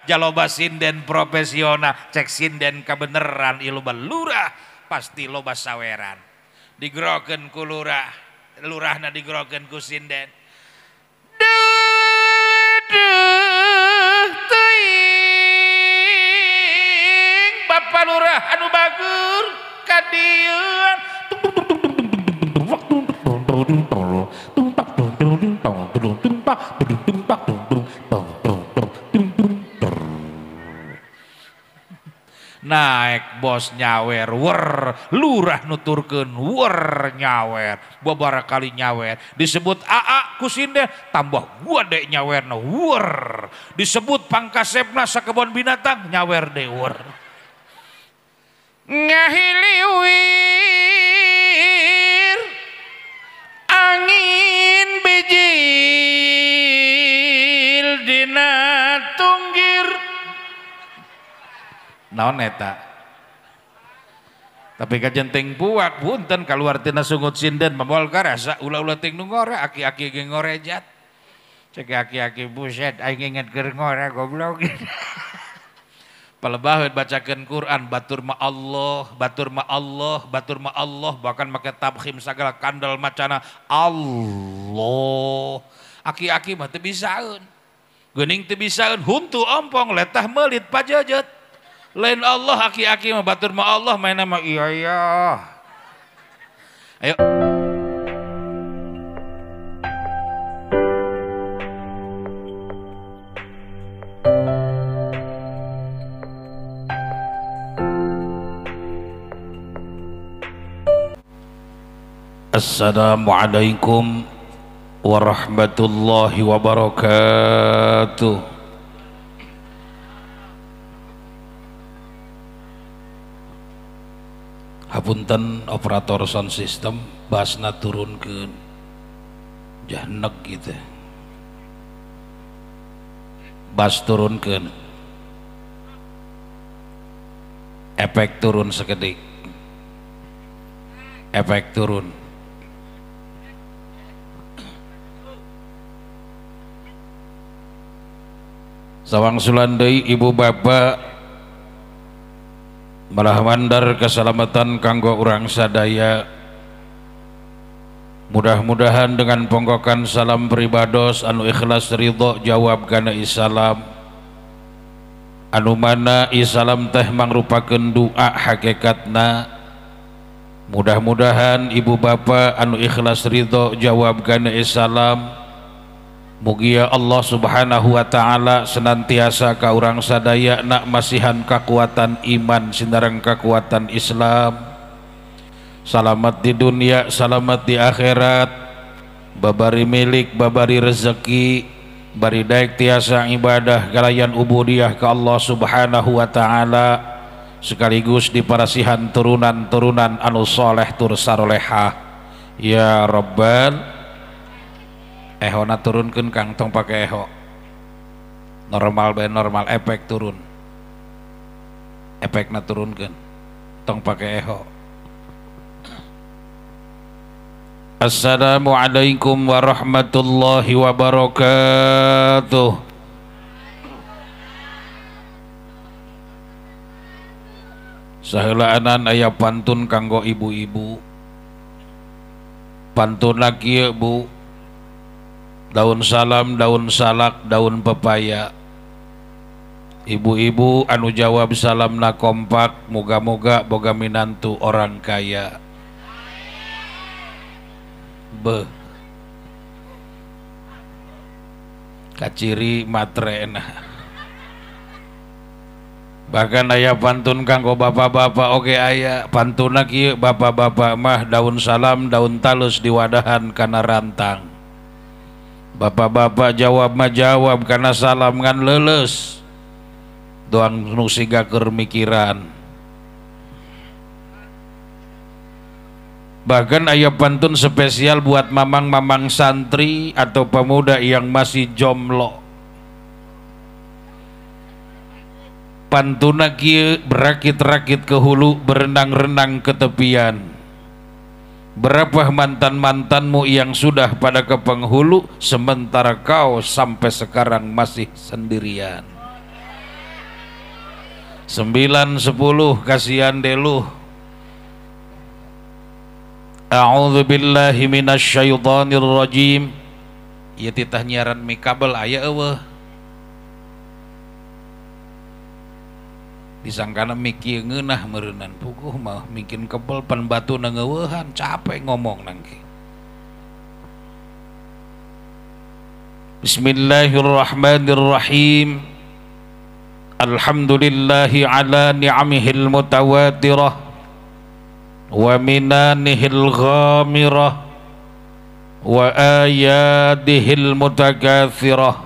Jaloba sinden profesional, cek sinden kabeneran ieu loba lurah, pasti loba saweran. Digerokeun ku lurah, lurahna digerokeun ku sinden. Duh teuing Bapak Lurah anu bagur kadieuan. Naik bos nyawer wer, lurah nuturkeun wer nyawer, babara kali nyawer disebut AA ku sinden tambah gua dek nyawerna wer, disebut pangkasepna sakebon binatang nyawer de wer. Ngahiliwir angin bijil dina tunggir. Naon eta? Tapi kajenting puak punten kaluar tina sungut sinden mamol karasa ulah-ulah ting nu ngora aki-aki ge ngorejat. Cek aki-aki buset aing inget keur ngora goblok. Palebaheut bacakeun Quran batur ma Allah, batur ma Allah, batur ma Allah, bahkan make tabkhim sagala kandel macana Allah. Aki-aki mah teu bisaeun. Geuning teu bisaeun huntu ompong letah meulit pajejet. Lain Allah aki-aki mah batur mah Allah main mah iya iya. Ayo. Assalamualaikum warahmatullahi wabarakatuh. Hapunten operator sound system basna turunkeun jahnek gitu. Bas turunkeun. Efek turun sekedik. Efek turun. Sawang sulan deui ibu bapak malah mandar keselamatan kanggo urang sadaya. Mudah-mudahan dengan ponggokan salam pribados anu ikhlas ridho jawab kana isalam. Anu mana isalam teh mangrupakeun doa hakikatna. Mudah-mudahan ibu bapak anu ikhlas ridho jawab kana isalam. Mugia Allah subhanahu wa ta'ala senantiasa ka urang sadaya nak masihan kekuatan iman sinareng kekuatan Islam. Salamat di dunia, salamat di akhirat, babari milik, babari rezeki, bari daek tiasa ibadah kalayan ubudiyah ke Allah subhanahu wa ta'ala, sekaligus diparasihan turunan-turunan anu soleh tur sarolehah. Ya Rabbal. Ehona turunkeun Kang, tong pake eho. Normal bae normal, efek turun. Efekna turunkeun. Tong pake eho. Assalamualaikum warahmatullahi wabarakatuh. Saheulaanan aya pantun kanggo ibu-ibu. Pantun kieu Bu. Daun salam, daun salak, daun pepaya. Ibu-ibu anu jawab salamna kompak, moga-moga boga minantu orang kaya. Beuh. Kaciri matrena. Bahkan aya pantun kanggo bapak-bapak oge aya. Pantunna kieu bapak-bapak mah daun salam, daun talus diwadahan kana rantang. Bapak-bapak jawab mah jawab karena salam ngan leuleus. Doang nu siga keur mikiran. Bahkan aya pantun spesial buat mamang-mamang santri atau pemuda yang masih jomblo. Pantuna kieu berakit-rakit ke hulu, berenang-renang ke tepian. Berapa mantan-mantanmu yang sudah pada ke penghulu, sementara kau sampai sekarang masih sendirian. 9 10 kasihan deluh. A'udzu billahi minasyaitonir rajim. Ieu titah nyiaran mikabel aya eueuh. Disangkana mikir ngeunah meureunnan puguh mah mungkin kebel pan batu ngeueuhan capek ngomong nangke. Bismillahirrahmanirrahim. Alhamdulillahi ala ni'amihil mutawatirah wa minanihil ghamirah wa ayadihil mutakatsirah.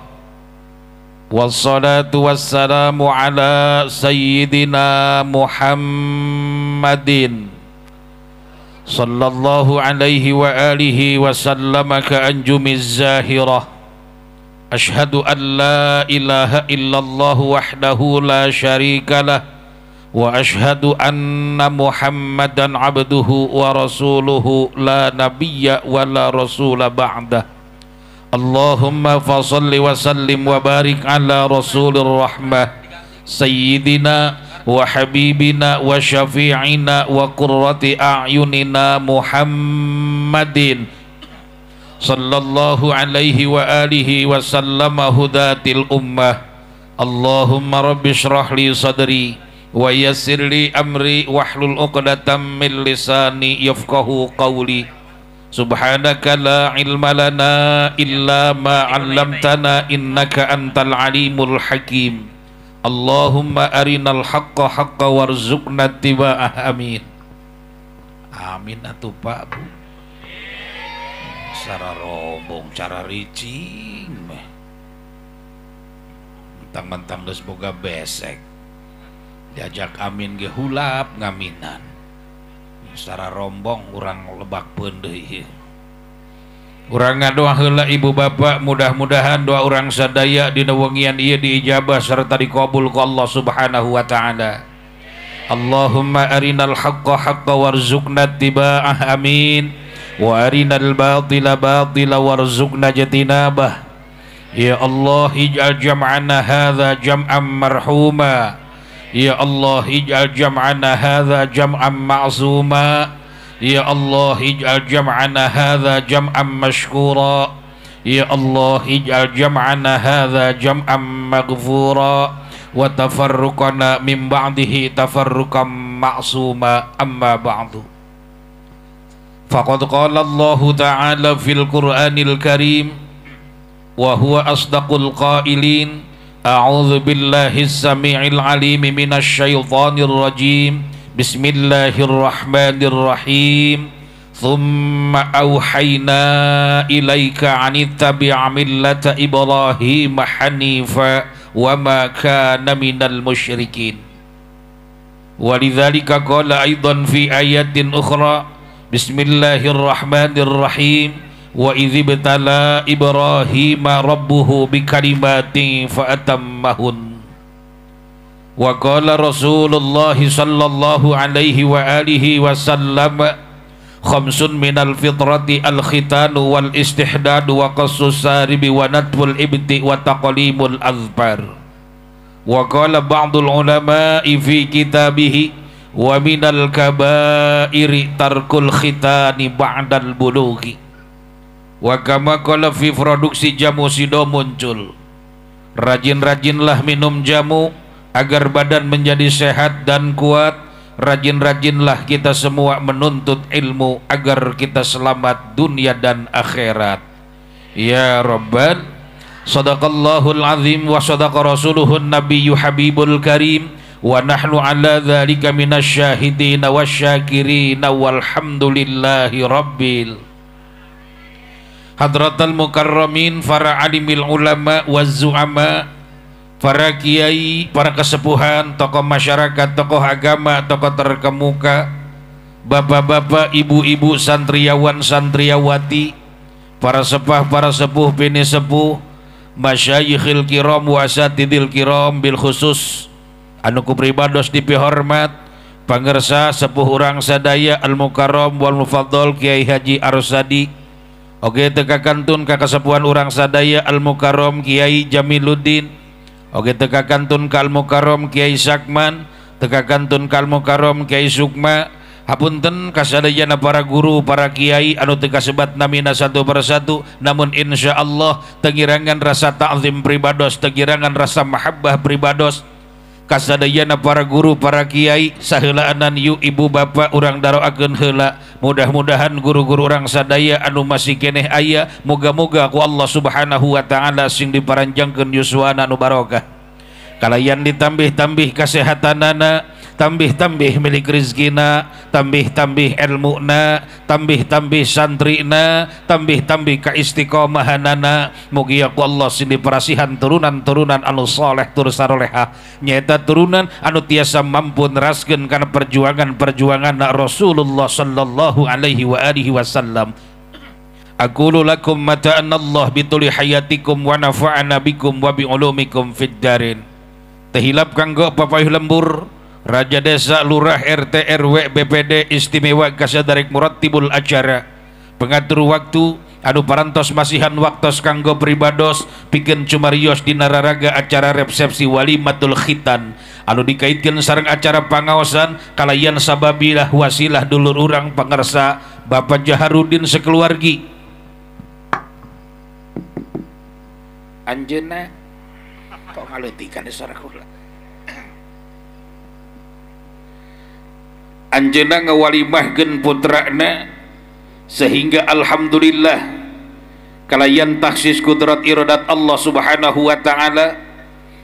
Wassalatu wassalamu ala sayyidina Muhammadin sallallahu alaihi wa alihi wa sallama ka anjumiz zahirah. Ashhadu an la ilaha illallah wahdahu la syarikalah wa ashhadu anna Muhammadan abduhu wa rasuluhu la nabiyya wa la rasula ba'dah. Allahumma fasalli wa sallim wa barik ala rasulir rahmah sayyidina wa habibina wa syafi'ina wa qurrati a'yunina Muhammadin sallallahu alaihi wa alihi wa sallama hudatil ummah. Allahumma rabbi shrah li sadri wa yassir li amri wahlul uqdatam min lisani yafqahu qawli. Subhanaka la ilma lana illa ma 'allamtana innaka antal alimul hakim. Allahumma arinal haqqa haqqa warzuqna ittiba'ah. Amin. Amin atuh Pak Bu. Cara rombong, cara ricing meh. Mentang-mentang geus boga besek. Diajak amin ge hulap ngaminan. Secara rombong urang lebak peundeuh. Urang ngadoa heula ibu bapak, mudah-mudahan doa urang sadaya dina wengian ieu diijabah serta dikabul ku Allah Subhanahu wa taala. Allahumma arinal haqqa haqqa warzuqna ittiba'ah. Amin. Wa arinal batila batila warzuqna jtinabah. Ya Allah ij'al jam'ana hadza jam'an marhuma. Ya Allah ij'al jam'ana hadza jam'an ma'zuma. Ya Allah ij'al jam'ana hadza jam'an mashkura. Ya Allah ij'al jam'ana hadza jam'an maghfura wa tafarruqana min ba'dihi tafarruqan ma'suma. Amma ba'du. Faqad qala Allah ta'ala fil Qur'anil Karim wa huwa asdaqul qailin. A'udzu billahi as-sami'il 'alim minasy syaithanir rajim. Bismillahirrahmanirrahim. Tsumma auhayna ilaika an ittabi' millata Ibrahim hanifa wa ma kana minal musyrikin. Walidzalika qala aidan fi ayatin ukhra. Bismillahirrahmanirrahim. Wa idzibtala Ibrahima rabbuhu bikalimatin fa'atammahun. Wa qala Rasulullah sallallahu alaihi wa alihi wasallam khamsun minal fitrati al-khitanu wal istihdadu wa qassus saribi wa natful ibti wa taqlimul azfar. Wa qala ba'dul ulama'i fi kitabihi wa minal kabairi tarkul khitani ba'dal bulughi. Wa kama qala fi produksi jamu sido muncul. Rajin-rajinlah minum jamu agar badan menjadi sehat dan kuat. Rajin-rajinlah kita semua menuntut ilmu agar kita selamat dunia dan akhirat. Ya Rabbal. Sadaqallahul azim wa sadaqa rasuluhun nabiyyu habibul karim wa nahnu ala dzalika minasyahidin wasyakirin walhamdulillahi rabbil. Hadratal mukarramin, para alimil ulama waz zu'ama, para kiai, para kesepuhan, tokoh masyarakat, tokoh agama, tokoh terkemuka, bapak-bapak, ibu-ibu, santriawan, santriawati, para sepah, para sepuh, bini sepuh, masyayikhil kiram wa asatidil kiram bil khusus anu ku pribados dipihormat pangersa sepuh urang sadaya al mukarram wal mufaddal Kiai Haji Arsadi. Oke teka kantun ka kasepuhan urang sadaya al mukarram Kiai Jamiluddin. Oge teu kakantun kal mukarram Kiai Sakman, teu kakantun kal mukarram Kiai Sukma. Hapunten kasadayana para guru, para kiai anu teu kasebat namina satu persatu, namun insyaallah tengirangan rasa ta'zim pribados, tengirangan rasa mahabbah pribados kasadayana para guru, para kiai saheulaanan yuk ibu bapak urang daroakeun heula. Mudah-mudahan guru-guru urang sadaya anu masih keneh aya, moga-moga ku Allah Subhanahu wa taala sing diparanjangkeun yuswana anu barokah, kalayan ditambih-tambih kasehatanana, tambih-tambih milik rizkina, tambih-tambih ilmuna, tambih-tambih santrina, tambih-tambih kaistiqomahanana. Mugia ku Allah sing diperasihan turunan-turunan anu soleh tur sarolehah, nyaeta turunan anu tiasa mampu neraskeun kana perjuangan-perjuangan Rasulullah sallallahu alaihi wa alihi wasallam. Aqulu lakum mata'an Allah bituli hayatikum wa nafa'ana bikum wa bi ulumikum fid darin. Tehilap kanggo papayuh lembur, Raja Desa, Lurah, RT, RW, BPD, istimewa kasadarek murattibul acara, pengatur waktu anu parantos masihan waktos kanggo pribados pikeun cumarios dina raraga acara resepsi walimatul khitan anu dikaitkeun sareng acara pangaosan kalayan sababilah wasilah dulur urang pangersa Bapak Jaharudin sekeluargi. Anjeunna kok ngaleutikan suara kula. Anjeunna ngawalimahkeun putrana sehingga alhamdulillah kalayan taksis kudrat iradat Allah Subhanahu wa taala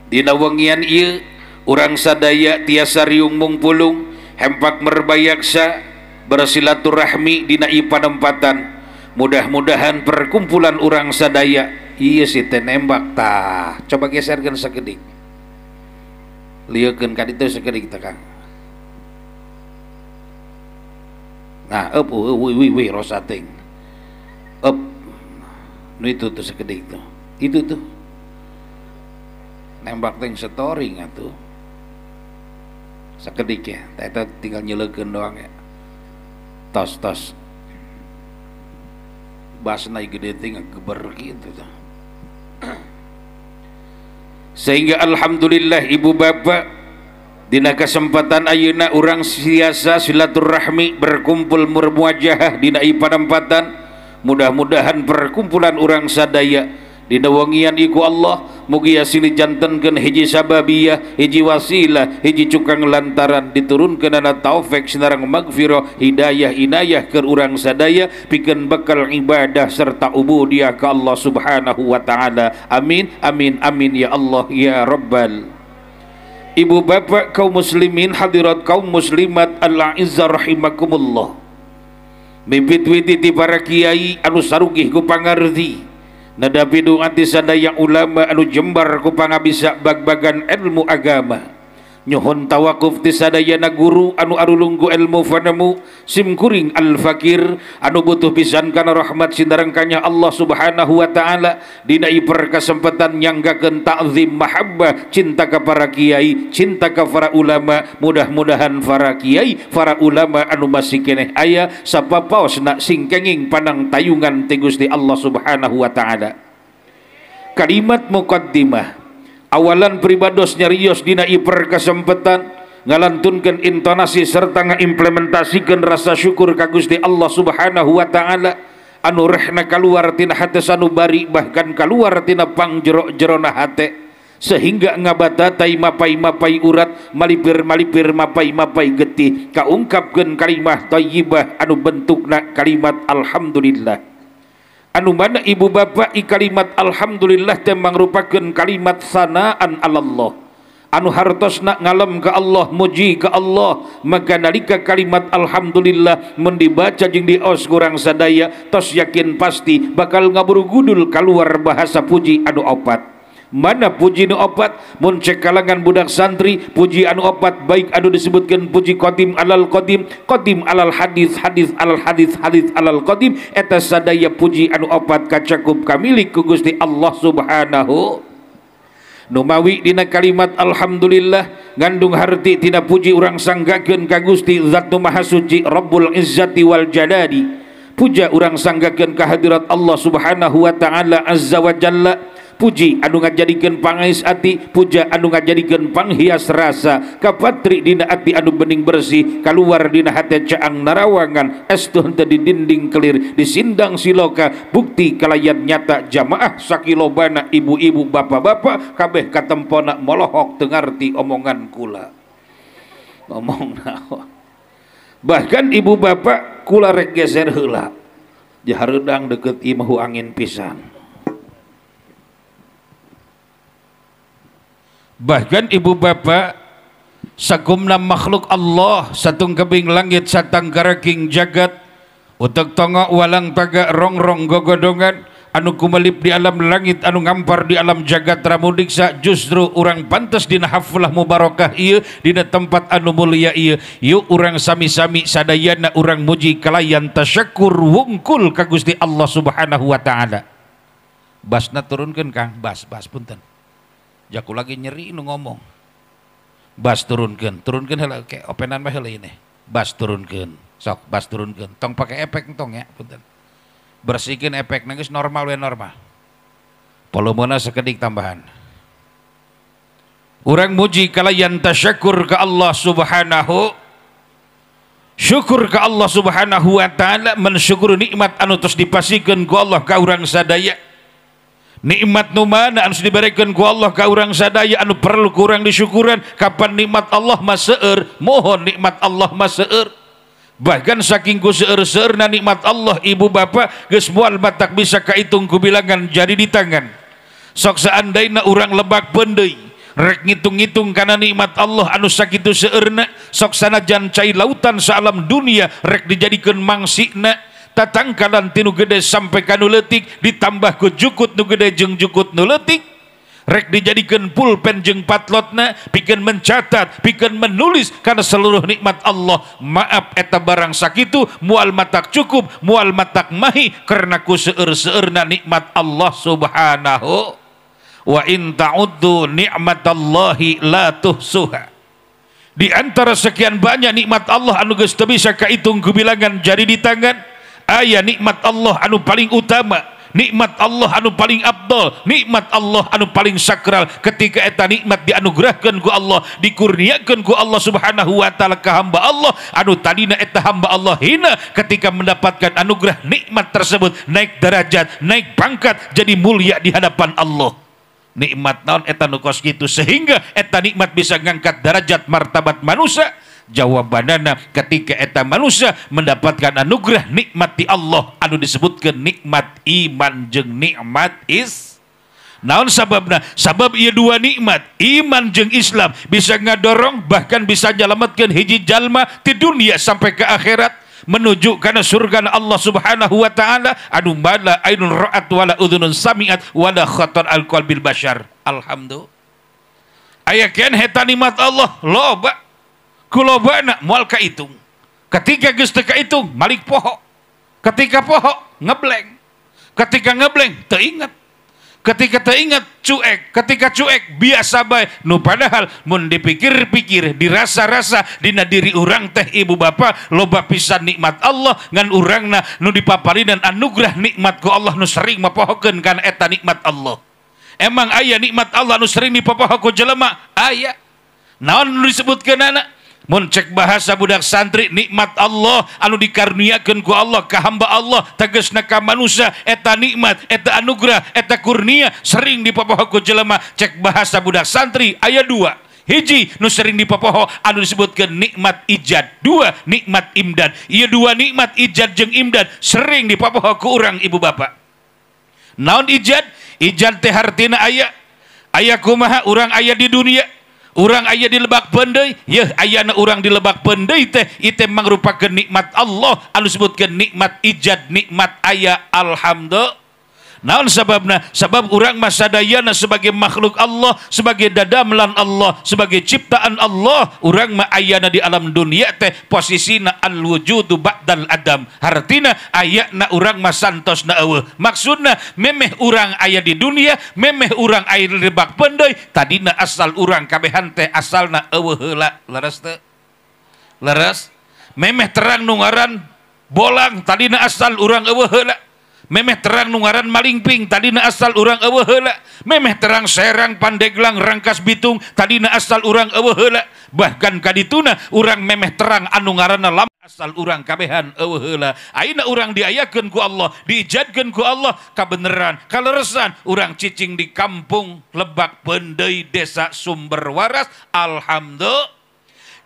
dina wengian ieu urang sadaya tiasa riung mungpulung hempak merbayaksa bersilaturahmi dina ieu panempatan. Mudah-mudahan perkumpulan urang sadaya ieu si teh nembak tah, coba geserkeun sakedik, lieukeun ka ditu sakedik teh Kang. Nah, up, wih, wih, rosating, up, nu itu tuh sekedik tuh, itu tuh, nembak ting story atuh, sekedik ya, eta tinggal nyeleukeun doang ya, tos tos, basna gede ting geber gitu tuh. Sehingga alhamdulillah ibu bapak dina kesempatan ayeuna urang siasa silaturahmi berkumpul murmuajahah dina panempatan. Mudah-mudahan perkumpulan urang sadaya dina wengian iku Allah mugi sini jantenkeun hiji sababiyah, hiji wasilah, hiji cukang lantaran diturunkeunana taufik sinareng magfirah, hidayah, inayah keur urang sadaya pikeun bekal ibadah serta ubudiyah ka Allah Subhanahu wa taala. Amin amin amin ya Allah ya Rabbal. Ibu bapak kaum muslimin hadirat kaum muslimat al-izzah rahimakumullah. Mipit-witi ti para kiai anu sarugih ku pangarti, nadapi doa ti sadaya ulama anu jembar ku pangabisa bag-bagan ilmu agama. Nyuhun tawakuf ti sadayana guru anu arulunggu ilmu fanemu simkuring al-fakir anu butuh pisan kana rahmat sinareng kanya Allah Subhanahu wa taala dina perkesempatan nyanggakeun ta'zim mahabbah cinta ka para kiai, cinta ka para ulama. Mudah-mudahan para kiai, para ulama anu masih keneh aya sapapaosna sing kenging panang tayungan ti Gusti Allah Subhanahu wa taala. Kalimat muqaddimah awalan pribados nyarios dina iper kesempatan ngalantunkeun intonasi serta ngaimplementasikeun rasa syukur ka Gusti Allah Subhanahu wa taala anu rehna kaluar tina hate sanubari bahkan kaluar tina pangjero-jerona hate sehingga ngabatatai mapai-mapai urat malipir-malipir mapai-mapai getih kaungkapkeun kalimah thayyibah anu bentukna kalimat alhamdulillah. Anu mana ibu bapak i kalimat alhamdulillah teh mangrupakeun kalimat sanaan alallah anu hartosna ngalem ka Allah, muji ka Allah. Maka nalika kalimat alhamdulillah mun dibaca jeung dios kurang sadaya tos yakin pasti bakal ngaburugudul kaluar bahasa puji anu opat. Mana puji anu opat? Mun cek kalangan budak santri puji anu opat baik anu disebutkan puji qadim alal qadim, qadim alal hadis, hadis alal hadis, hadis alal qadim, eta sadaya puji anu opat kacakup kamilik ku Gusti Allah Subhanahu. Numawi dina kalimat alhamdulillah ngandung harti tina puji urang sanggakeun ka Gusti Zat nu Maha Suci Rabbul Izzati wal Jalali. Puja urang sanggakeun ka hadirat Allah Subhanahu wa taala azza wa jalla. Puji anu ngajadikeun pangais ati, puja anu ngajadikeun panghias rasa. Kapatri dina ati anu bening bersih, kaluar dina hate caang narawangan, estu henteu di dinding kelir, di sindang siloka, bukti kalayan nyata jamaah sakilobana ibu-ibu bapak-bapak kabeh katempona molohok teu ngarti omongan kula. Ngomong naon. Bahkan ibu bapak kula rek geser heula. Jahareudang deket imah angin pisan. Bahkan ibu bapak sakumna makhluk Allah satungkebing langit satangkaraking jagat utek tongo walang taga rongrong gogodongan anu kumelip di alam langit anu ngampar di alam jagat ramudiksa justru urang pantes dina haflah mubarakah ieu dina tempat anu mulia ieu. Yuk urang sami-sami sadayana urang muji kalayan tasyakur wungkul ka Gusti Allah Subhanahu wa taala. Basna turunkeun Kang, bas bas punten. Jaku lagi nyeri nu ngomong. Bas turunkeun, turunkeun heula ke openan mah heula ini. Bas turunkeun, sok bas turunkeun. Tong pake efek tong ya, punten. Bersihkan efek nangis normal we normal. Volumena sekedik tambahan. Urang muji kalayan tasyakur ke Allah Subhanahu, syukur ke Allah Subhanahu wa taala, mensyukur nikmat anu tos dipasikeun ku Allah ka urang sadaya. Nikmat nu mana anu diberikan ku Allah ka urang sadaya anu perlu ku urang disyukuran. Kapan nikmat Allah mah seueur, mohon nikmat Allah mah seueur. Bahkan saking ku seueur-seueurna nikmat Allah ibu bapak geus moal batak bisa kaitung ku bilangan jari di tangan. Sok seandaina urang lebak peundeuy rek ngitung-ngitung kana nikmat Allah anu sakitu seueurna, sok sanajan cai lautan saalam dunia rek dijadikeun mangsina. Tatangkalan tinu gede sampai kanu leutik ditambah ku jukut nu gede jeung jukut nu leutik rek dijadikeun pulpen jeung patlotna pikeun mencatat pikeun menulis karena seluruh nikmat Allah. Maaf eta barang sakitu moal matak cukup moal matak mahi karena ku seueur-seueurna nikmat Allah Subhanahu wa in ta'uddu ni'matallahi la tuhsuha. Di antara sekian banyak nikmat Allah anu geus teu bisa kaitung ku bilangan jari di tangan, aya nikmat Allah anu paling utama, nikmat Allah anu paling abdol, nikmat Allah anu paling sakral. Ketika eta nikmat dianugerahkan ku Allah, dikurniakan ku Allah Subhanahu wa taala ka hamba Allah anu tadina eta hamba Allah hina, ketika mendapatkan anugerah nikmat tersebut naik derajat, naik pangkat, jadi mulia di hadapan Allah. Nikmat naon eta nu kos kitu sehingga eta nikmat bisa ngangkat derajat martabat manusia? Jawabanana ketika eta manusia mendapatkan anugerah nikmat di Allah anu disebutkan nikmat iman jeung nikmat is. Naon sababna? Sabab ieu dua nikmat iman jeung Islam bisa ngadorong bahkan bisa nyalametkeun hiji jalma ti dunia sampai ke akhirat menuju kana surga Allah Subhanahu wa taala anu mala ainun ra'at wala udhunun sami'at wala khatar al qalbil bashar. Alhamdulillah. Aya keneh eta nikmat Allah loba kulobana moal kaitung. Ketika geus teu kaitung malik poho. Ketika poho ngebleng. Ketika ngebleng teu inget. Ketika teu inget cuek. Ketika cuek biasa bae. Nu padahal mun dipikir-pikir dirasa-rasa dina diri urang teh ibu bapak loba pisan nikmat Allah ngan urangna nu dipaparinan anugerah nikmat ku Allah nu sering mapohokeun kana eta nikmat Allah. Emang aya nikmat Allah nu sering dipopoho ku jelema? Aya. Naon nu disebutkeunana? Mun cek bahasa budak santri nikmat Allah anu dikaruniakeun ku Allah ka hamba Allah tegasna ka manusia eta nikmat eta anugerah eta kurnia sering dipopoho ku jelema. Cek bahasa budak santri aya dua. Hiji nu sering dipopoho anu disebutkeun nikmat ijad, dua nikmat imdad. Ieu dua nikmat ijad jeung imdad sering dipopoho ku urang ibu bapak. Naon ijad? Ijad teh hartina aya. Aya kumaha urang aya di dunia, urang aya di Lebak Peundeuy, yeuh ayana urang di Lebak Peundeuy teh ieu teh mangrupakeun nikmat Allah anu disebutkeun nikmat ijad, nikmat aya. Alhamdulillah. Naon sababna? Sabab urang mah sadayana sebagai makhluk Allah, sebagai dadamelan Allah, sebagai ciptaan Allah, urang mah ayana di alam dunia teh posisina al-wujudu ba'dal adam. Hartina ayana urang mah santosna eueuh. Maksudna memeh urang aya di dunia, memeh urang aya di Lebak Peundeuy, tadina asal urang kabehan teh asalna eueuh heula. Leres teu? Leres? Memeh terang nu ngaran bolang, tadina asal urang eueuh heula. Memeh terang nu ngaran Malingping tadina asal urang eueuh heula. Memeh terang Serang, Pandeglang, Rangkas Bitung tadina asal urang eueuh heula. Bahkan kadituna urang memeh terang anu ngaranna lam asal urang kabehan eueuh heula. Ayeuna urang diayakeun ku Allah, diijadkeun ku Allah kabeneran, kaleresan urang cicing di kampung Lebak Peundeuy, Desa Sumberwaras. Alhamdulillah.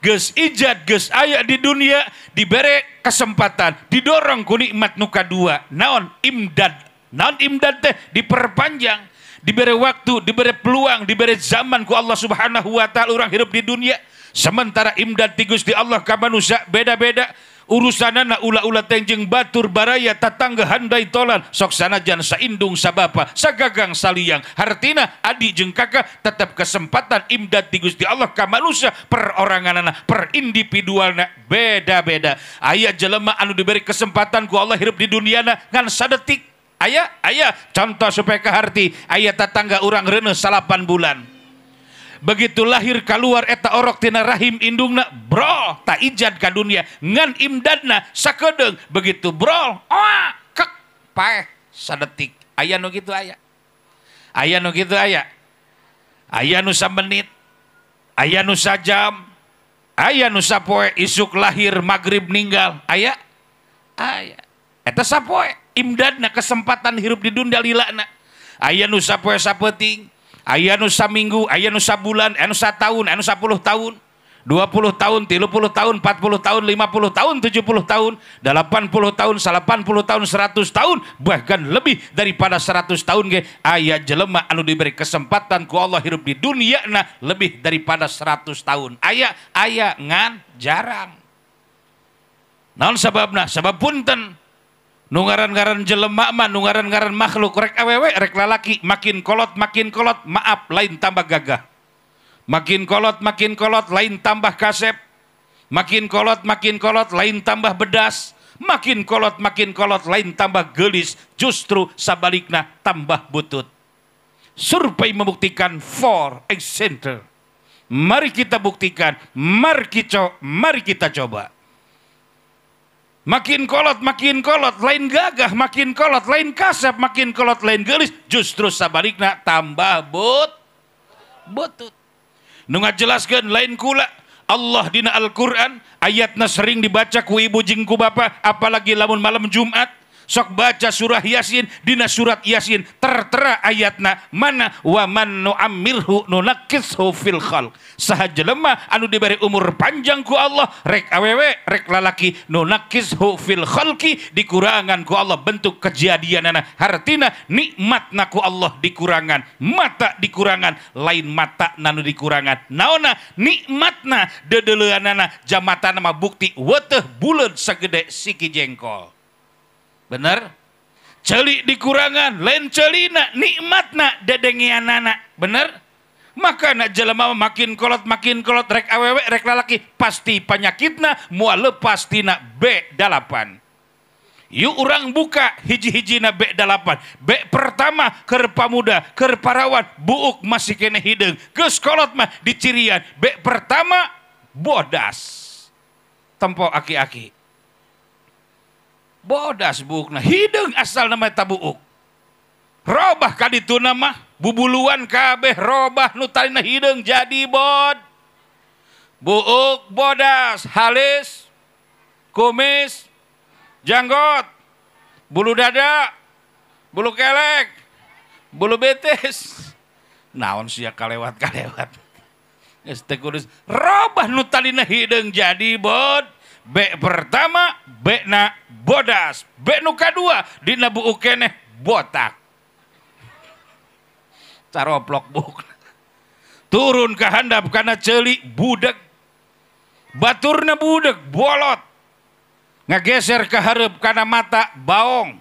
Geus ijad, geus aya di dunia, dibere kesempatan, didorong ku nikmat nu kadua. Naon imdad? Naon imdad teh diperpanjang, dibere waktu, dibere peluang, dibere zaman ku Allah Subhanahu wa taala urang hirup di dunia. Sementara imdad ti Gusti Allah ka manusia beda-beda. Urusanana ula-ula tenjeng batur baraya tatangga handai tolan sok sanajan saindung sabapa sagagang saliang. Hartina adi jeung kakak tetap kesempatan imdad ti Gusti Allah ka manusia peroranganana perindividualna beda-beda. Aya jelema anu diberi kesempatan ku Allah hirup di duniana ngan sadetik. Aya aya contoh supaya kaharti, aya tatangga urang reuneuh 8 bulan. Begitu lahir keluar eta orok tina rahim indungna bro tak ijad ka dunia ngan imdadna sakedeung. Begitu bro oa kek paeh sadetik. Aya nu kitu aya. Aya nu kitu aya. Aya nu samenit, aya nu sajam, aya nu sapoe isuk lahir magrib ninggal. Aya aya. Eta sapoe imdadna kesempatan hirup di dunia lilana. Aya nu sapoe sapeuting, aya nu saminggu, aya nu sabulan, aya nu sataun, aya nu 10 tahun, 20 tahun, 30 tahun, 40 tahun, 50 tahun, 70 tahun, 80 tahun, 80 tahun, 100 tahun, bahkan lebih daripada 100 tahun ge aya jelema anu diberi kesempatan ku Allah hirup di dunia na lebih daripada 100 tahun. Aya aya ngan jarang. Naon sababna? Sabab punten. Nu ngaran-ngaran jelema mah, nu ngaran-ngaran makhluk rek awewe rek lalaki makin kolot maaf lain tambah gagah. Makin kolot lain tambah kasep. Makin kolot lain tambah bedas. Makin kolot lain tambah gelis, justru sabalikna tambah butut. Survei membuktikan for example. Mari kita buktikan, mari kita coba. Makin kolot lain gagah, makin kolot lain kasep, makin kolot lain gelis, justru sabalikna tambah butut. Nu ngajelaskeun lain kula Allah dina Al-Qur'an, ayatna sering dibaca ku ibu jeung ku bapa, apalagi lamun malam Jumat. Sok baca surah Yasin, dina surat Yasin tertera ayatna mana wa man nu'ammirhu nunakkishu fil khalq. Saha jelema anu diberi umur panjang ku Allah, rek awewe rek lalaki, nunakkishu fil khalqi, dikurangan ku Allah bentuk kejadianana. Hartina nikmatna ku Allah dikurangan, mata dikurangan, lain mata nanu dikurangan. Naonna nikmatna dedeleuanana jamatana mah bukti weteh buleud sagede siki jengkol. Bener? Celik dikurangan, lain celina, nikmatna dedengeanana. Bener? Maka nak jelema makin kolot, rek awewe, rek lalaki, pasti penyakitna moal lepas tina B8. Yuk urang buka hiji-hijina B8. B pertama keur pamuda, keur parawan, buuk masih kene hideung. Geus kolot mah dicirian. B pertama bodas. Tempo aki-aki. Bodas buukna hideung asal nama eta buuk. Robah kadituna mah bubuluan kabeh robah nu talina hideung jadi bod. Buuk bodas, halis, kumis, janggot, bulu dada, bulu kelek, bulu betis. Naon sia kalewat-kalewat. Geus teu kudus robah nu talina hideung jadi bod. B pertama, B na bodas, B nu kadua dina buuk keneh botak. Caroplok buuk. Turun ke handap kana ceuli budeg. Baturna budeg bolot. Ngageser ke hareup kana mata baong.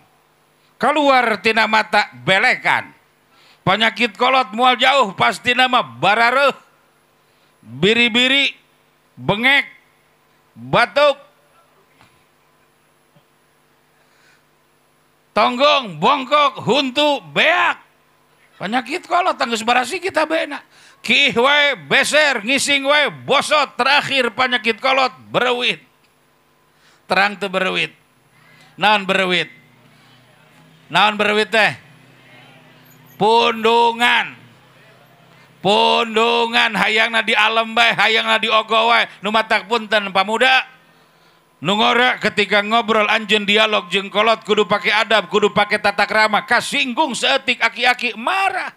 Keluar tina mata belekan. Penyakit kolot mual jauh pasti nama barareuh. Biri-biri, bengek, batuk, tonggong, bongkok, huntu, beak. Penyakit kolot tanggus barasi kita bena. Kih wae beser, ngising wae bosot, terakhir penyakit kolot berewit. Terang teu berewit. Naon berewit? Naon berwit teh? Pundungan. Pundungan hayangna di alem bae, hayangna di ogo wae. Nu matak punten pamuda. Nu ngora ketika ngobrol anjeun dialog jeung kolot kudu pake adab, kudu pake tata krama. Kasinggung seetik aki-aki marah.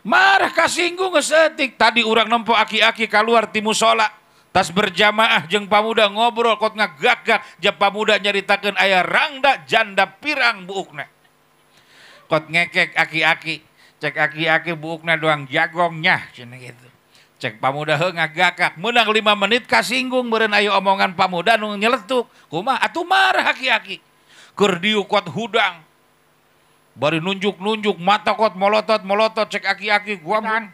Marah kasinggung seetik. Tadi urang nempo aki-aki keluar ti musola. Tas berjamaah jeung pamuda ngobrol kot ngagak-gak jap pamuda nyaritakeun aya rangda janda pirang buukna. Kot ngekek aki-aki, cek aki-aki buukna doang jagongnya cenah gitu. Cek pamuda heuh ngagakak, meunang 5 menit kasinggung meureun aya omongan pamuda nu nyeletuk. Kumaha atuh marah aki-aki. Keur diuk kot hudang. Bari nunjuk-nunjuk mata kot molotot-molotot cek aki-aki gua kan.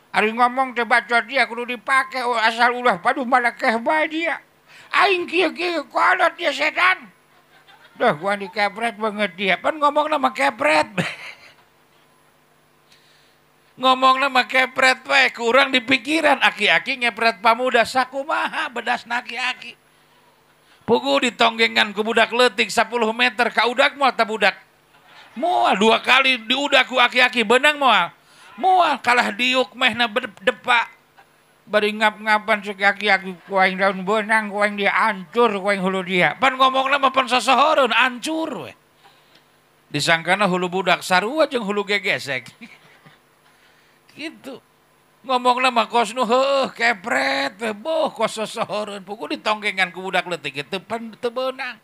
Ari ngomong teh bacot dia kudu dipake asal ulah paduh malakeh bae dia. Aing kieu-kieu kolot dia setan. Duh gua dikepret banget dia. Pan ngomongna mah kepret. Ngomongna mah kepret wae kurang di pikiran aki-aki ngepret pamuda sakumaha bedasna aki-aki. Pugu ditonggengan ku budak leutik 10 meter ka udak moal ta budak. Moal 2 kali diudak ku aki-aki beunang moal. Moal kalah diuk mehna depak. Bari ngap-ngapan cek aki-aki ku aing daun beunang ku aing dia ancur ku aing hulu dia. Pan ngomongna mah pan sasohoreun ancur we. Disangkana hulu budak sarua jeung hulu gegesek. Gitu. Ngomongna mah kos nu heueuh kepret we boh kos sosohoreun pugu ditonggengan ku budak leutik kitu pan teu beunang.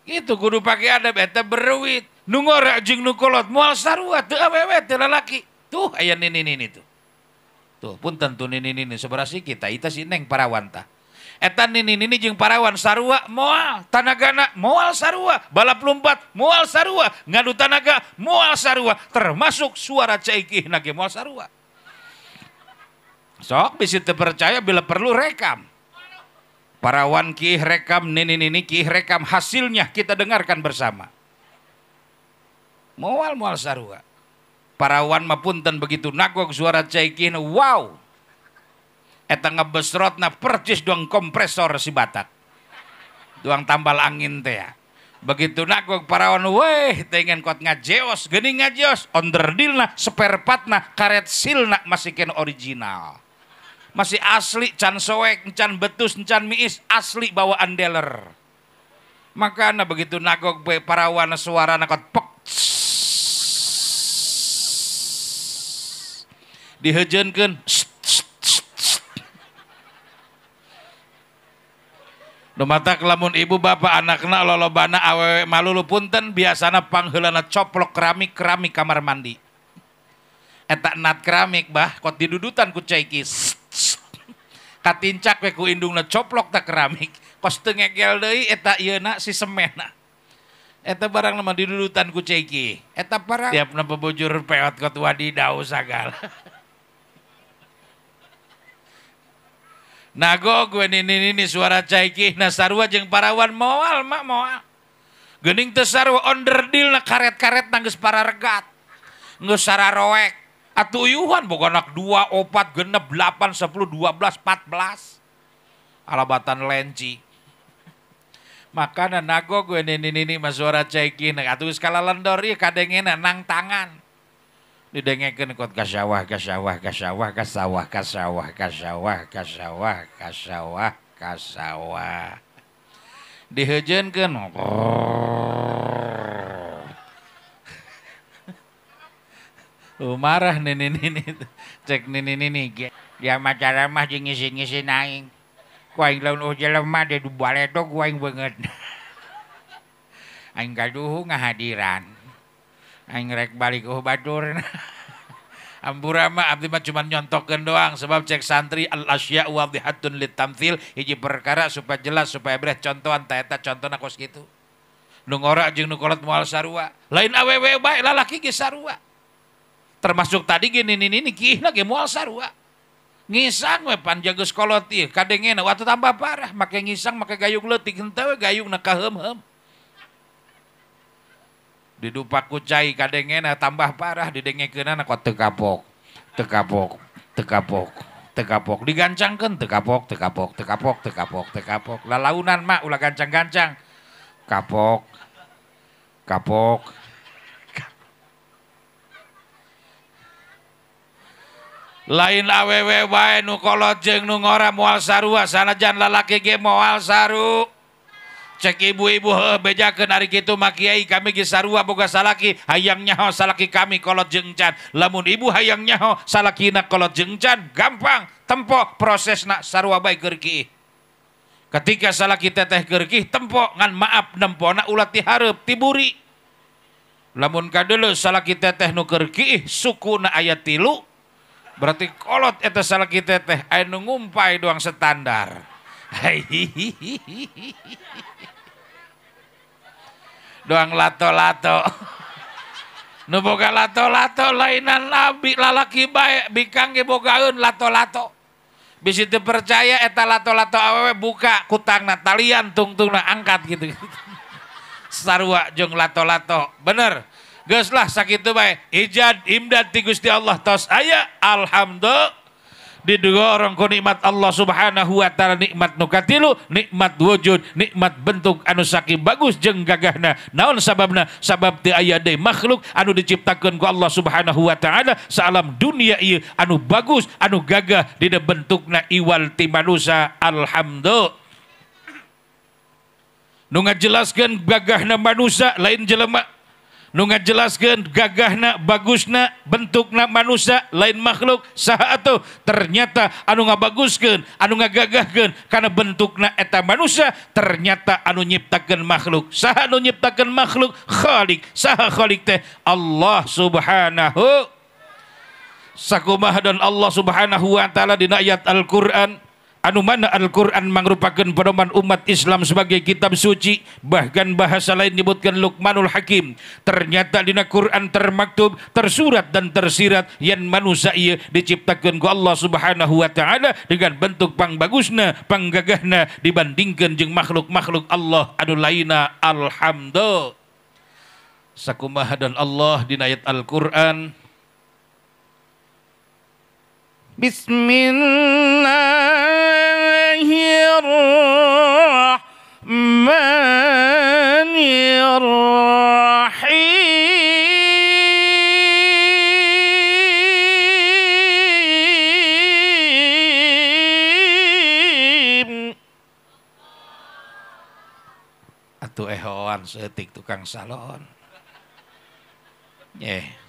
Gitu kudu pake adab eta beruit. Nu ngora jeung nu kolot moal sarua teu awewe teu lalaki. Tuh aya nini-nini tuh. Tuh punten tuh nini-nini sabaraha siki tah eta si Neng parawan tah. Eta nini-nini jeung parawan sarua moal, tanagana moal sarua, balap lompat moal sarua, ngadu tanaga moal sarua, termasuk suara caikihna ge moal sarua. Sok bisi teu percaya bila perlu rekam. Parawan kih rekam, nini-nini kih rekam, hasilnya kita dengarkan bersama. Moal-moal sarua. Parawan mah punten begitu nagog suara caikihna wow. Eta ngebesrotna percis doang kompresor si Batak. Doang tambal angin teh ya. Begitu nagog parawan weh tengen kot ngajeos, geuning ngajeos, onderdilna, spare partna, karet silna masih ken original. Masih asli can soek, can betus, can miis, asli bawaan dealer. Makana begitu nagog parawan suarana kot pek. Dihejeunkeun. Nu matak lamun ibu bapak anakna lolobana awewe malulu punten biasana pangheulana coplok keramik-keramik kamar mandi. Eta nat keramik bah kot didudutan ku cai kieu. Katincak we ku indungna coplok ta keramik. Kos teu ngegel deui eta ieuna si semena. Eta barang mah didudutan ku cai kieu. Eta parang tiapna bebujur peot kot wadidau sagala. Nago gue nini suara caikih na sarua jeung parawan moal mak moal. Geuning teu sarua onderdil na karet-karet na geus pararegat. Geus sararoek. Atuh uyuhan boga anak 2, 4, 6, 8, 10, 12, 14. Alabatan lenci. Makana nago gue nini mah suara caikih na atuh geus kalalendor ieu kadengena nang tangan. Didengekeun kot ka sawah ka sawah ka sawah ka sawah ka sawah ka sawah ka sawah ka sawah ka sawah. Diheujeunkeun. Oh, marah nini-nini. Cek nini-nini. Dia macara mah jeung ngisin-ngisin aing. Ku aing laun oh jelema de du baledog ku aing beungeut. Aing gaduh ngahadiran. Aing rek balik oh batur. Ampura mah abdi mah cuma nyontokeun doang sebab cek santri al asya wadhihatun litamthil hiji perkara supaya jelas supaya breh contohan ta eta contona kos kitu. Nu ngora jeung nu kolot moal sarua. Lain awewe bae lalaki ge sarua. Termasuk tadi ge nini-nini kiihna ge moal sarua. Ngisang we pan jageus kolot ieu kadengena waktu tambah parah make ngisang make gayung leutik henteu we gayungna kaheum-heum. Didupak ku cai kadengena tambah parah didengekeunana kok teu kapok teu kapok teu kapok teu kapok digancangkeun teu kapok teu kapok teu kapok teu kapok teu kapok lalaunan mah ulah gancang-gancang kapok Kapok. Lain awewe wae nu kolot jeung nu ngora moal sarua sanajan lalaki ge moal saru. Cek ibu-ibu heuh bejakeun ari kitu mah kiai kami ge sarua boga salaki hayang nyaho salaki kami kolot jeung can. Lamun ibu hayang nyaho salakina kolot jeung can gampang tempo prosesna sarua bae keur kiih. Ketika salaki teteh keur kiih tempo ngan maaf nempona ulah ti hareup ti buri. Lamun kadeuleu salaki teteh nu keur kiih sukuna aya 3 berarti kolot eta salaki teteh aya nu ngumpai doang standar. Doang lato-lato. Nu boga lato-lato lainan nabi lalaki bae bikang ge bogaeun lato-lato. Bisi teu percaya eta lato-lato awewe buka kutangna talian tungtungna angkat gitu. Sarua jeung lato-lato. Bener. Geus lah sakitu bae. Ijad imdad ti Gusti Allah tos aya alhamdulillah. Didorong ku nikmat Allah Subhanahu wa taala nikmat nu katilu, nikmat wujud, nikmat bentuk anu saking bagus jeung gagahna. Naon sababna? Sabab teu aya deui makhluk anu diciptakeun ku Allah Subhanahu wa taala saalam dunia ieu anu bagus, anu gagah dina bentukna iwal ti manusa. Alhamdulillah. Nu ngajelaskeun gagahna manusa lain jelema. Nu ngajelaskeun gagahna bagusna bentukna manusia lain makhluk saha atuh ternyata anu ngabaguskeun anu ngagagahkeun kana bentukna eta manusia ternyata anu nyiptakeun makhluk saha anu nyiptakeun makhluk Khalik saha Khalik teh Allah Subhanahu sakumaha dan Allah Subhanahu wa taala dina ayat Al-Qur'an anu mana Al-Quran mangrupakeun pedoman umat Islam sebagai kitab suci bahkan bahasa lain nyebutkan Luqmanul Hakim ternyata dina Quran termaktub tersurat dan tersirat yang manusia ieu diciptakeun ku Allah Subhanahu wa taala dengan bentuk pangbagusna panggagahna dibandingkeun jeung makhluk-makhluk Allah anu lainna. Alhamdulillah sakumaha dan Allah dina ayat Al-Quran Bismillahirrahmanirrahim. Atuh ehoan seetik tukang salon.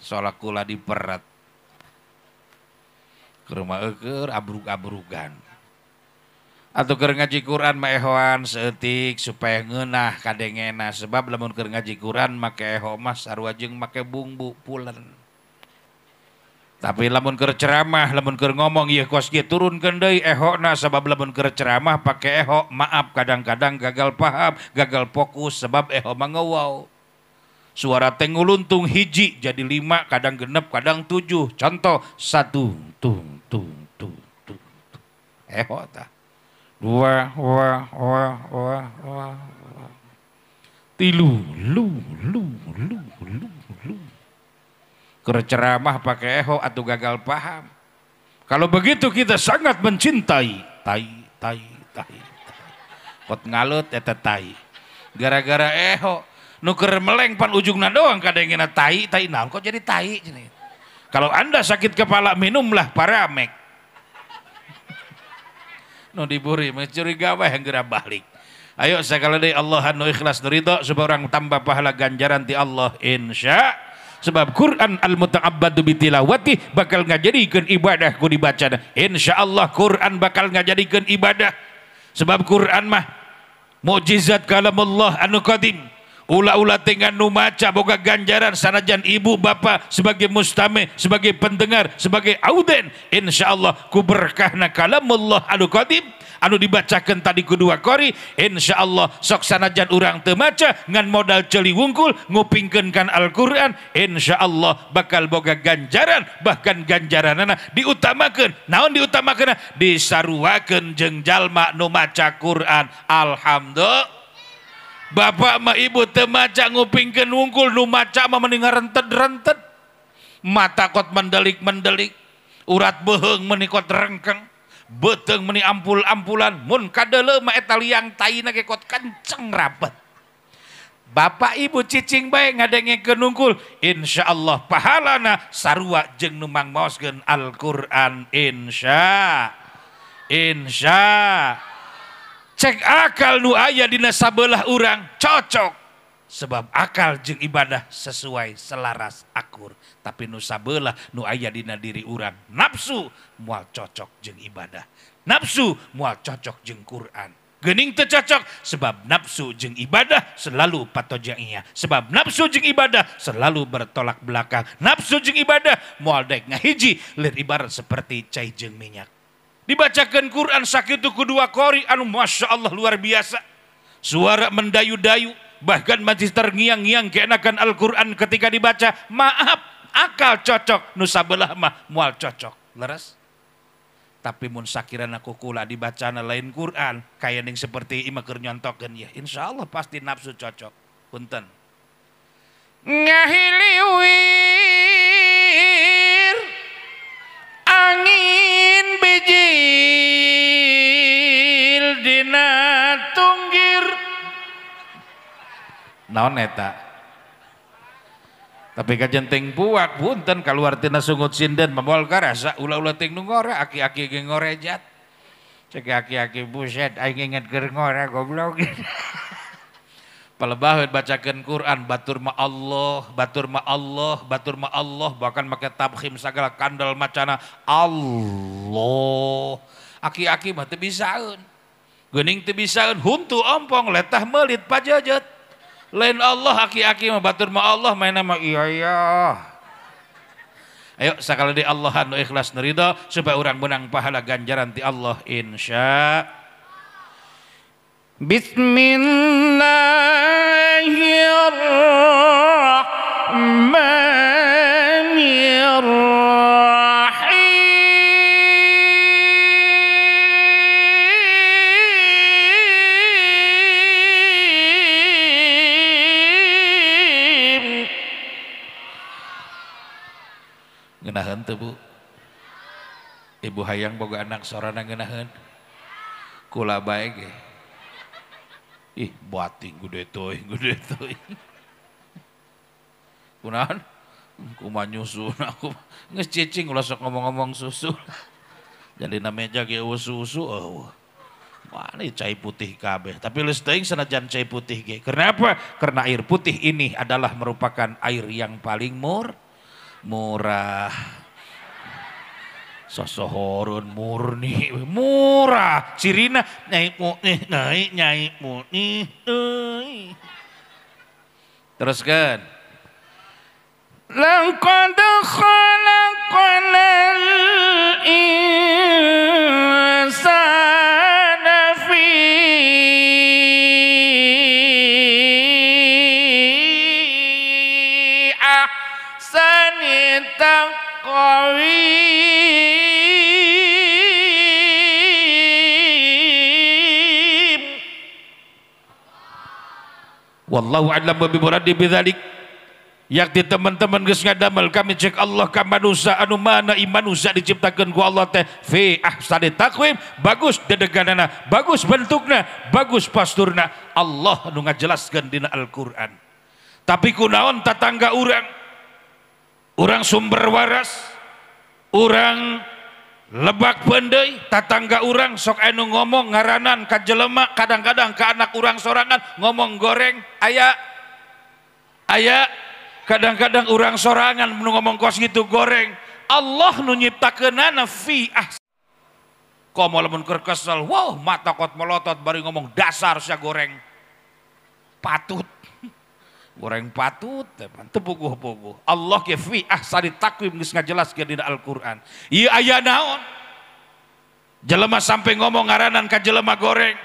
Solak kula diperat. Ke rumah eueur abrug-abrugan. Atau keur ngaji Quran mah ehoan seeutik supaya ngeunah kadengena sebab lamun keur ngaji Quran make eho mah sarua jeung make bumbu pulen. Tapi lamun keur ceramah, lamun keur ngomong ieu kos kieu turunkeun deui ehona sebab lamun keur ceramah pake eho maaf kadang-kadang gagal paham, gagal fokus sebab eho mah ngeuwau. Suara teh nguluntung hiji jadi 5, kadang 6, kadang 7. Contoh 1 tung tung tung tung. Eho tah. 2 wa wa wa wa 3 lu lu lu lu lu. Keur ceramah pakai eho atau gagal paham. Kalau begitu kita sangat mencintai tai tai tai. Kot ngalut eta tai. Gara-gara eho nu keur meleng pan ujungna doang kadengena tai tai naon kok jadi tai cenah. Kalau Anda sakit kepala minumlah Paramek. Nu diburi mencuriga wae geura balik. Ayo sakali deui Allah anu ikhlas nu ridho supaya orang tambah pahala ganjaran ti Allah insya. Sebab Quran al-muta'abbadu bitilawati bakal ngajadikeun ibadah ku dibaca. Insyaallah Quran bakal ngajadikeun ibadah. Sebab Quran mah mukjizat kalamullah anu qadim. Ula-ula dengan nu maca boga ganjaran sanajan ibu bapak sebagai mustami, sebagai pendengar, sebagai auden, insyaallah ku berkahna kalamullah anu qadim anu dibacakeun tadi ku dua kori, insyaallah sok sanajan urang teu maca ngan modal ceuli wungkul ngupingkeun kan Al-Qur'an, insyaallah bakal boga ganjaran, bahkan ganjaranana diutamakeun. Naon diutamakeun? Disaruakeun jeung jalma nu maca Qur'an. Alhamdulillah. Bapak mah ibu teu maca ngupingkeun wungkul, nu maca mah mending rentet-rentet. Mata kot mendelik-mendelik, urat beuheung meuni kot rengkeng, beuteung meuni ampul-ampulan, mun kadeuleu mah eta liang taina ge kot kenceng rapet. Bapak ibu cicing bae ngadengekeun nungkul, insyaallah pahalana sarua jeung nu mangmaoskeun Al-Qur'an insya. Insya. Cek akal nu aya dina sabelah urang cocok. Sebab akal jeung ibadah sesuai selaras akur. Tapi nu sabelah nu aya dina diri urang nafsu moal cocok jeung ibadah. Nafsu moal cocok jeung Quran. Geuning teu cocok sebab nafsu jeung ibadah selalu patojaia. Sebab nafsu jeung ibadah selalu bertolak belakang. Nafsu jeung ibadah moal daek ngahiji lir ibarat seperti cai jeung minyak. Dibacakeun Quran sakitu ku dua qori anu Masya Allah luar biasa. Suara mendayu-dayu, bahkan majlis terngiang-ngiang keenakan Al-Quran ketika dibaca. Maaf, akal cocok, nu sabelah mah moal cocok. Leres? Tapi mun sakirana kukula dibacana lain Quran kaya ning seperti imah keur nyontokeun ya insyaallah pasti nafsu cocok. Punten. Ngahiliwir angin bijil dina tunggir. Naon eta? Tapi kajen ting puak punten kaluar tina sungut sinden moal karasa ulah-ulah ting nu ngora aki-aki ge ngorejat. Cek aki-aki buset aing inget keur ngora goblok. Palebah bacakeun Quran batur ma Allah, batur ma Allah, batur ma Allah bahkan make tabkhim sagala kandel macana Allah. Aki-aki mah teu bisaeun. Geuning teu bisaeun huntu ompong letah meulit pajejet. Lain Allah aki-aki mah batur mah Allah main nama iya iya. Ayo sakali di Allah anu ikhlas neridho supaya orang menang pahala ganjaran ti Allah insya. Bismillahirrahmanirrahim. Ngeunaheun teu Bu? Ibu hayang boga anak sorana ngeunaheun? Kula bae ge. Ih, bating gede teuing, gede teuing. Kunaon? Kumaha nyusuna aku geus cicing ulah sok ngomong-ngomong susu. Jadi na meja ge eueuh susu eueuh. Mana cai putih kabeh, tapi leus teuing sanajan cai putih ge. Kenapa? Karena air putih ini adalah merupakan air yang paling murah. Sosohorun murni murah cirina nyai murni nyai nyai murni. Teruskan. Laqad khalaqnal insana fi ahsani taqwim. Wallahu a'lam bi muradi bidzalik. Yakti teman-teman geus ngadamel kami cek Allah ka manusia anu mana manusia diciptakeun ku Allah teh fi ahsani taqwim, bagus dedeganana, bagus bentukna, bagus posturna. Allah nu ngajelaskeun dina Al-Qur'an. Tapi kunaon tatangga urang? Urang sumber waras, urang Lebak Peundeuy, tatangga urang sok anu ngomong ngaranan ka jelema, kadang-kadang ka anak urang sorangan ngomong goreng, aya aya kadang-kadang urang sorangan nu ngomong kos gitu goreng. Allah nu nyiptakeunana fi ahsan. Komo lamun keur kesel, wow mata kot melotot bari ngomong dasar sia goreng. Patut. Goreng patut, teu puguh-puguh. Allah ge fi ahsani taqwim geus ngajelaskeun dina Al-Qur'an. Ieu aya naon? Jelema sampai ngomong ngaranan ka jelema goreng.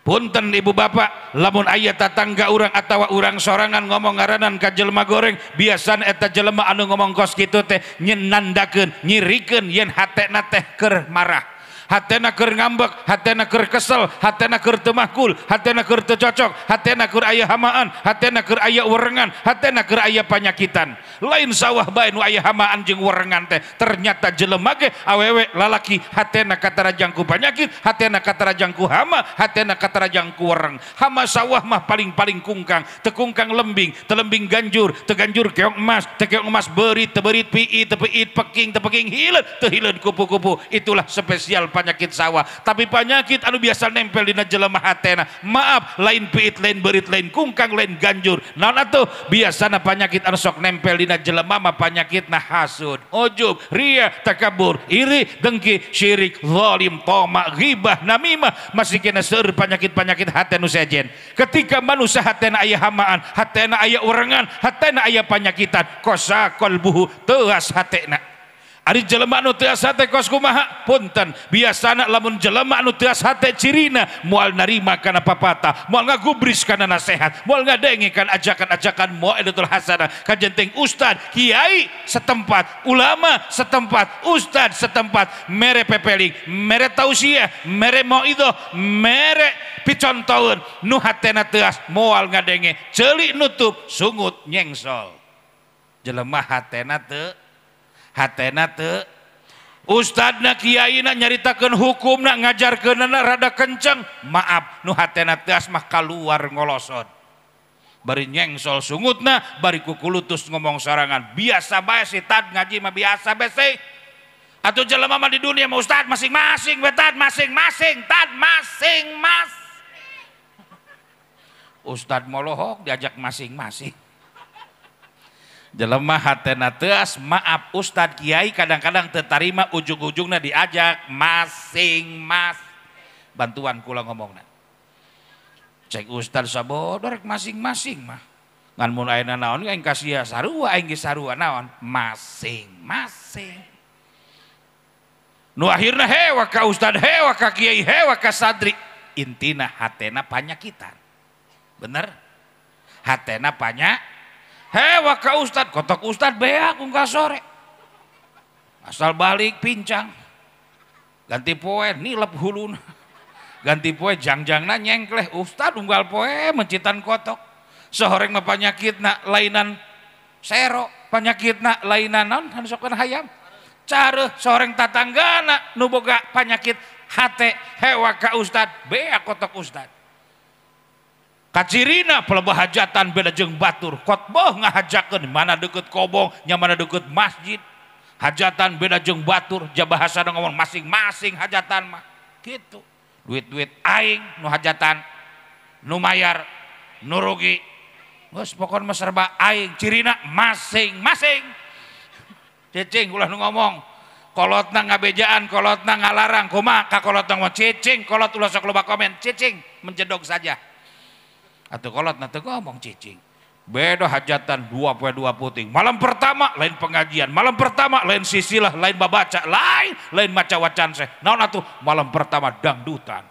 Punten ibu bapak, lamun aya tatangga urang atawa urang sorangan ngomong ngaranan ka jelema goreng, biasana eta jelema anu ngomong kos kitu teh nyenandakeun, nyirikeun yen hatena teh keur marah. Hatena keur ngambek, hatena keur kesel, hatena keur teu makul, hatena keur teu cocok, hatena keur aya hamaan, hatena keur aya werengan, hatena keur aya panyakitan. Lain sawah bae nu aya hamaan jeung werengan teh, ternyata jelema ge awewe lalaki hatena katarajang ku panyakit, hatena katarajang ku hama, hatena katarajang ku wereng. Hama sawah mah paling-paling kungkang, teu kungkang lembing, teu lembing ganjur, teu ganjur keong emas, teu keong emas beurit, teu beurit piit, teu piit peking, teu peking hileud, teu hileud kupu-kupu. Itulah spesial penyakit sawah. Tapi penyakit anu biasa nempel dina jelema hatena, maaf, lain piit, lain beurit, lain kungkang, lain ganjur. Naon atuh? Biasana penyakit anu sok nempel dina jelema mah penyakitna hasud, ujub, ria, takabur, iri, dengki, syirik, zalim, toma, ghibah, namimah. Masih kena seueur penyakit-penyakit hate nu sejen. Ketika manusia hatena aya hamaan, hatena aya urengan, hatena aya panyakitan, kosa qalbuhu, teuas hatena. Ari jelema nu teuas hate kos kumaha? Punten, biasana lamun jelema nu teuas hate cirina moal narima kana papatah, moal ngagubris kana nasehat, moal ngadenge kana ajakan-ajakan mau'idatul hasanah. Kajenteng ustad, kiai setempat, ulama setempat, ustad setempat, mere pepeling, mere tausiah, mere mau'idah, mere picontoeun, nu hatena teuas moal ngadenge, ceuli nutup, sungut nyengsol. Jelema hatena teu, hatena teu. Ustadna kiaina nyaritakeun hukumna, ngajarkeunana rada kenceng, maaf, nu hatena teuas mah kaluar ngolosod, bari nyengsol sungutna, bari kukulutus ngomong sorangan. Biasa bae si tad ngaji mah biasa bae sih. Atuh jelema mah di dunia mah ustad masing-masing we tad, masing-masing tad, masing-masing. Ustad molohok diajak masing-masing. Jelema hatena teuas, maaf, ustad kiai kadang-kadang teu tarima, ujung-ujungna diajak masing-masing. Bantuan kula ngomongna. Cek ustad sabodor rek masing-masing mah. Ngan mun ayeuna naon aing kasia sarua, aing ge sarua naon masing-masing. Nu akhirna hewa ka ustad, hewa ka kiai, hewa ka santri, intina hatena panyakitan. Bener? Hatena panyak. Hewa ka ustad, kotok ustad beak unggal sore. Asal balik pincang. Ganti poe nilep huluna. Ganti poe jangjangna nyengkleh, ustad unggal poe mencitan kotok. Sehoreng mah panyakitna lainan sero, panyakitna lainan naon anu sok hayam. Careuh sehoreng tatanggana nu boga panyakit hate, hewa ka ustad beak kotok ustad. Kacirina pelebah hajatan beda jeung batur, khotbah ngahajakeun mana deukeut kobong, nya mana deukeut masjid. Hajatan beda jeung batur, jabahasana ngomong masing-masing hajatan mah. Gitu. Duit-duit aing nu hajatan, nu mayar, nu rugi. Geus pokona mah serba aing, cirina masing-masing. Cicing ulah nu ngomong. Kolotna ngabejaan, kolotna ngalarang, kumaha ka kolotna ngomong cicing, kolot ulah sok loba komen, cicing menjedog saja. Atau kolot nanti ngomong cicing. Beda hajatan 2x2 puting. Malam pertama lain pengajian, malam pertama lain sisilah, lain babaca, lain lain maca wacan seh. Naon atuh malam pertama dangdutan.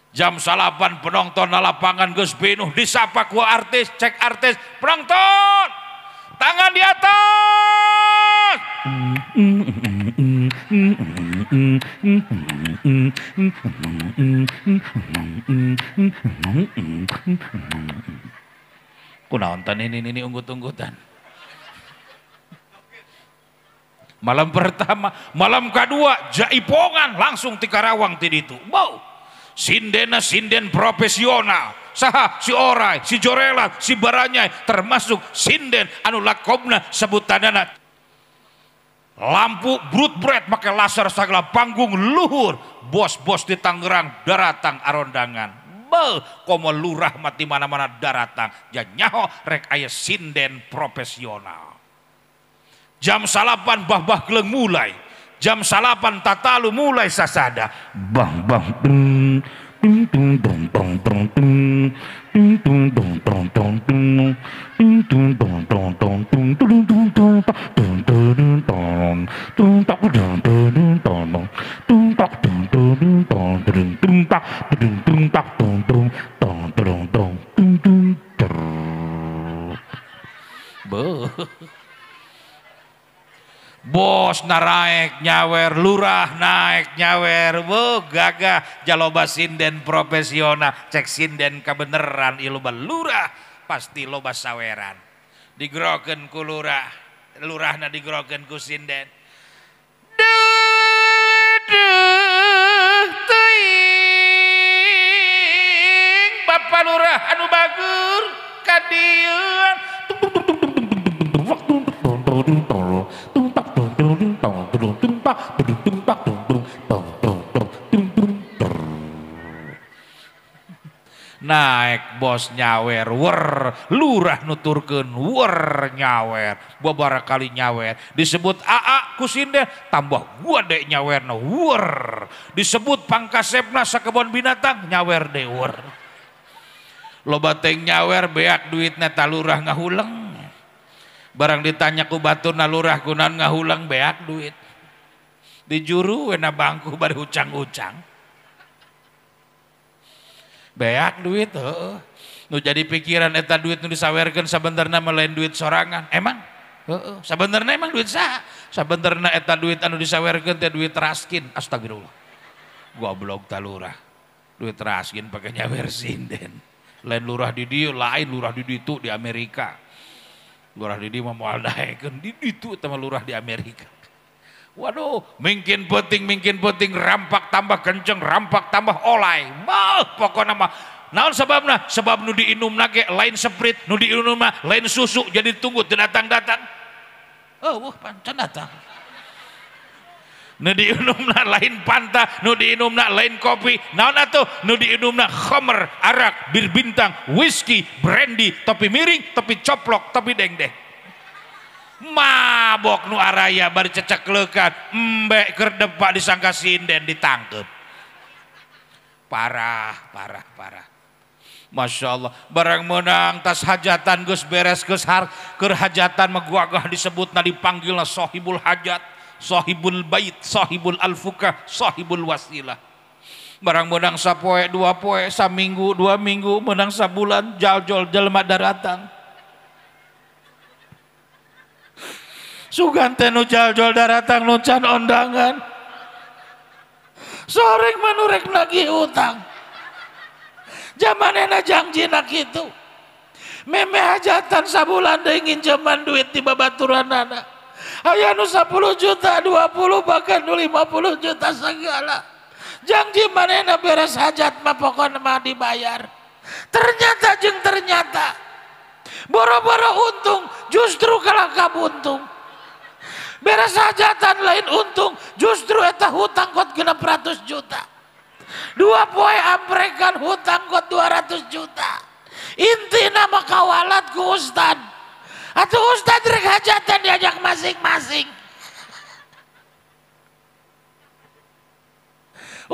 Jam salapan penonton na lapangan geus pinuh, disapa ku artis, cek artis, penonton tangan di atas. Kunaon tan ini unggut-unggutan. Malam pertama, malam kedua jaipongan langsung ti Karawang ti ditu. Bau. Sindena sinden profesional. Saha si Orai, si Jorelat, si Baranyai, termasuk sinden anu lakobna sebutanana lampu brut-bret make laser sagala panggung luhur, bos-bos di Tangerang daratang arondangan. Beuh, komo lurah mati mana-mana daratang. Janyaho rek aya sinden profesional. Jam salapan bah-bah geleng mulai. Jam salapan tatalu mulai sasada. Bang bang dung dung dung dong dong dong dung dung dung dong dong dong dung dung dung dong dong dong dung dung dung dong dong dung dong dung tak dung dung dong dung tak dung dung dong dung dung tak dung dung tak dung dung dong dong dong dung dung. Bos naraek nyawer, lurah naek nyawer, wo gagah jaloba sinden profesional, cek sinden kebeneran ieu loba lurah pasti loba saweran. Digerokeun ku lurah, lurahna digerokeun ku sinden. Duh teuing Bapak lurah anu bagur ka dieu. Naik bos nyawer, wer lurah nuturkeun wer nyawer, babara kali nyawer disebut AA ku sinden tambah gua dek nyawerna wer, disebut pangkasepna sakebon binatang nyawer de wer. Loba teh nyawer beak duitna ta lurah ngahuleng. Barang ditanya ku baturna lurah kunaon ngahuleng beak duit. Di juru wena bangku bari ucang-ucang. Beak duit heeh. Nu jadi pikiran eta duit nu disawerkeun sabenerna mah lain duit sorangan. Emang? Heeh, sabenerna emang duit saha? Sabenerna eta duit anu disawerkeun teh duit raskin. Astagfirullah. Goblok ta lurah. Duit raskin pake nyawer sinden. Lain lurah di dieu, lain lurah di ditu di Amerika. Lurah di dieu mah moal daekeun, di ditu eta mah lurah di Amerika. Waduh, mingkin penting rampak tambah kenceng, rampak tambah olay. Bah, pokokna mah naon sebabna? Sebab nu diinumna ge lain Sprite, nu diinumna lain susu, jadi tunggu teu datang-datang. Oh, wah pancan datang. Nu diinumna lain Fanta, nu diinumna lain kopi, naon atuh? Nu diinumna khamr, arak, bir bintang, whisky, brandy, topi miring, topi coplok, topi dengdeng. Mabok nu araya bari ceceklekan, embek keur depak disangka sinden ditangkep. Parah, parah, parah. Masya Allah, barang menang tas hajatan geus beres geus har keur hajatan mah gagah disebutna dipanggilna sahibul hajat, sahibul bait, sahibul alfukah, sahibul wasilah. Barang menang sapoe, dua poe, saminggu, 2 minggu, menang sabulan, jaljol jelema daratang. Sugan teh nu jaljol daratang nu can ondangan. Sorek manurek nagih utang. Jamanena jangjina kitu. Meme hajatan sabulan deui nginjeman duit di babaturanana. Aya nu 10 juta, 20 bahkan nu 50 juta segala. Janji manehna beres hajat mah pokona mah dibayar. Ternyata jeung ternyata boro-boro untung justru kalah kabuntung. Beres hajatan lain untung justru eta hutang kot 600 juta. 2 poe amprekan hutang kot 200 juta. Intina mah kawalat ku ustad. Atau ustad rek hajatan diajak masing-masing.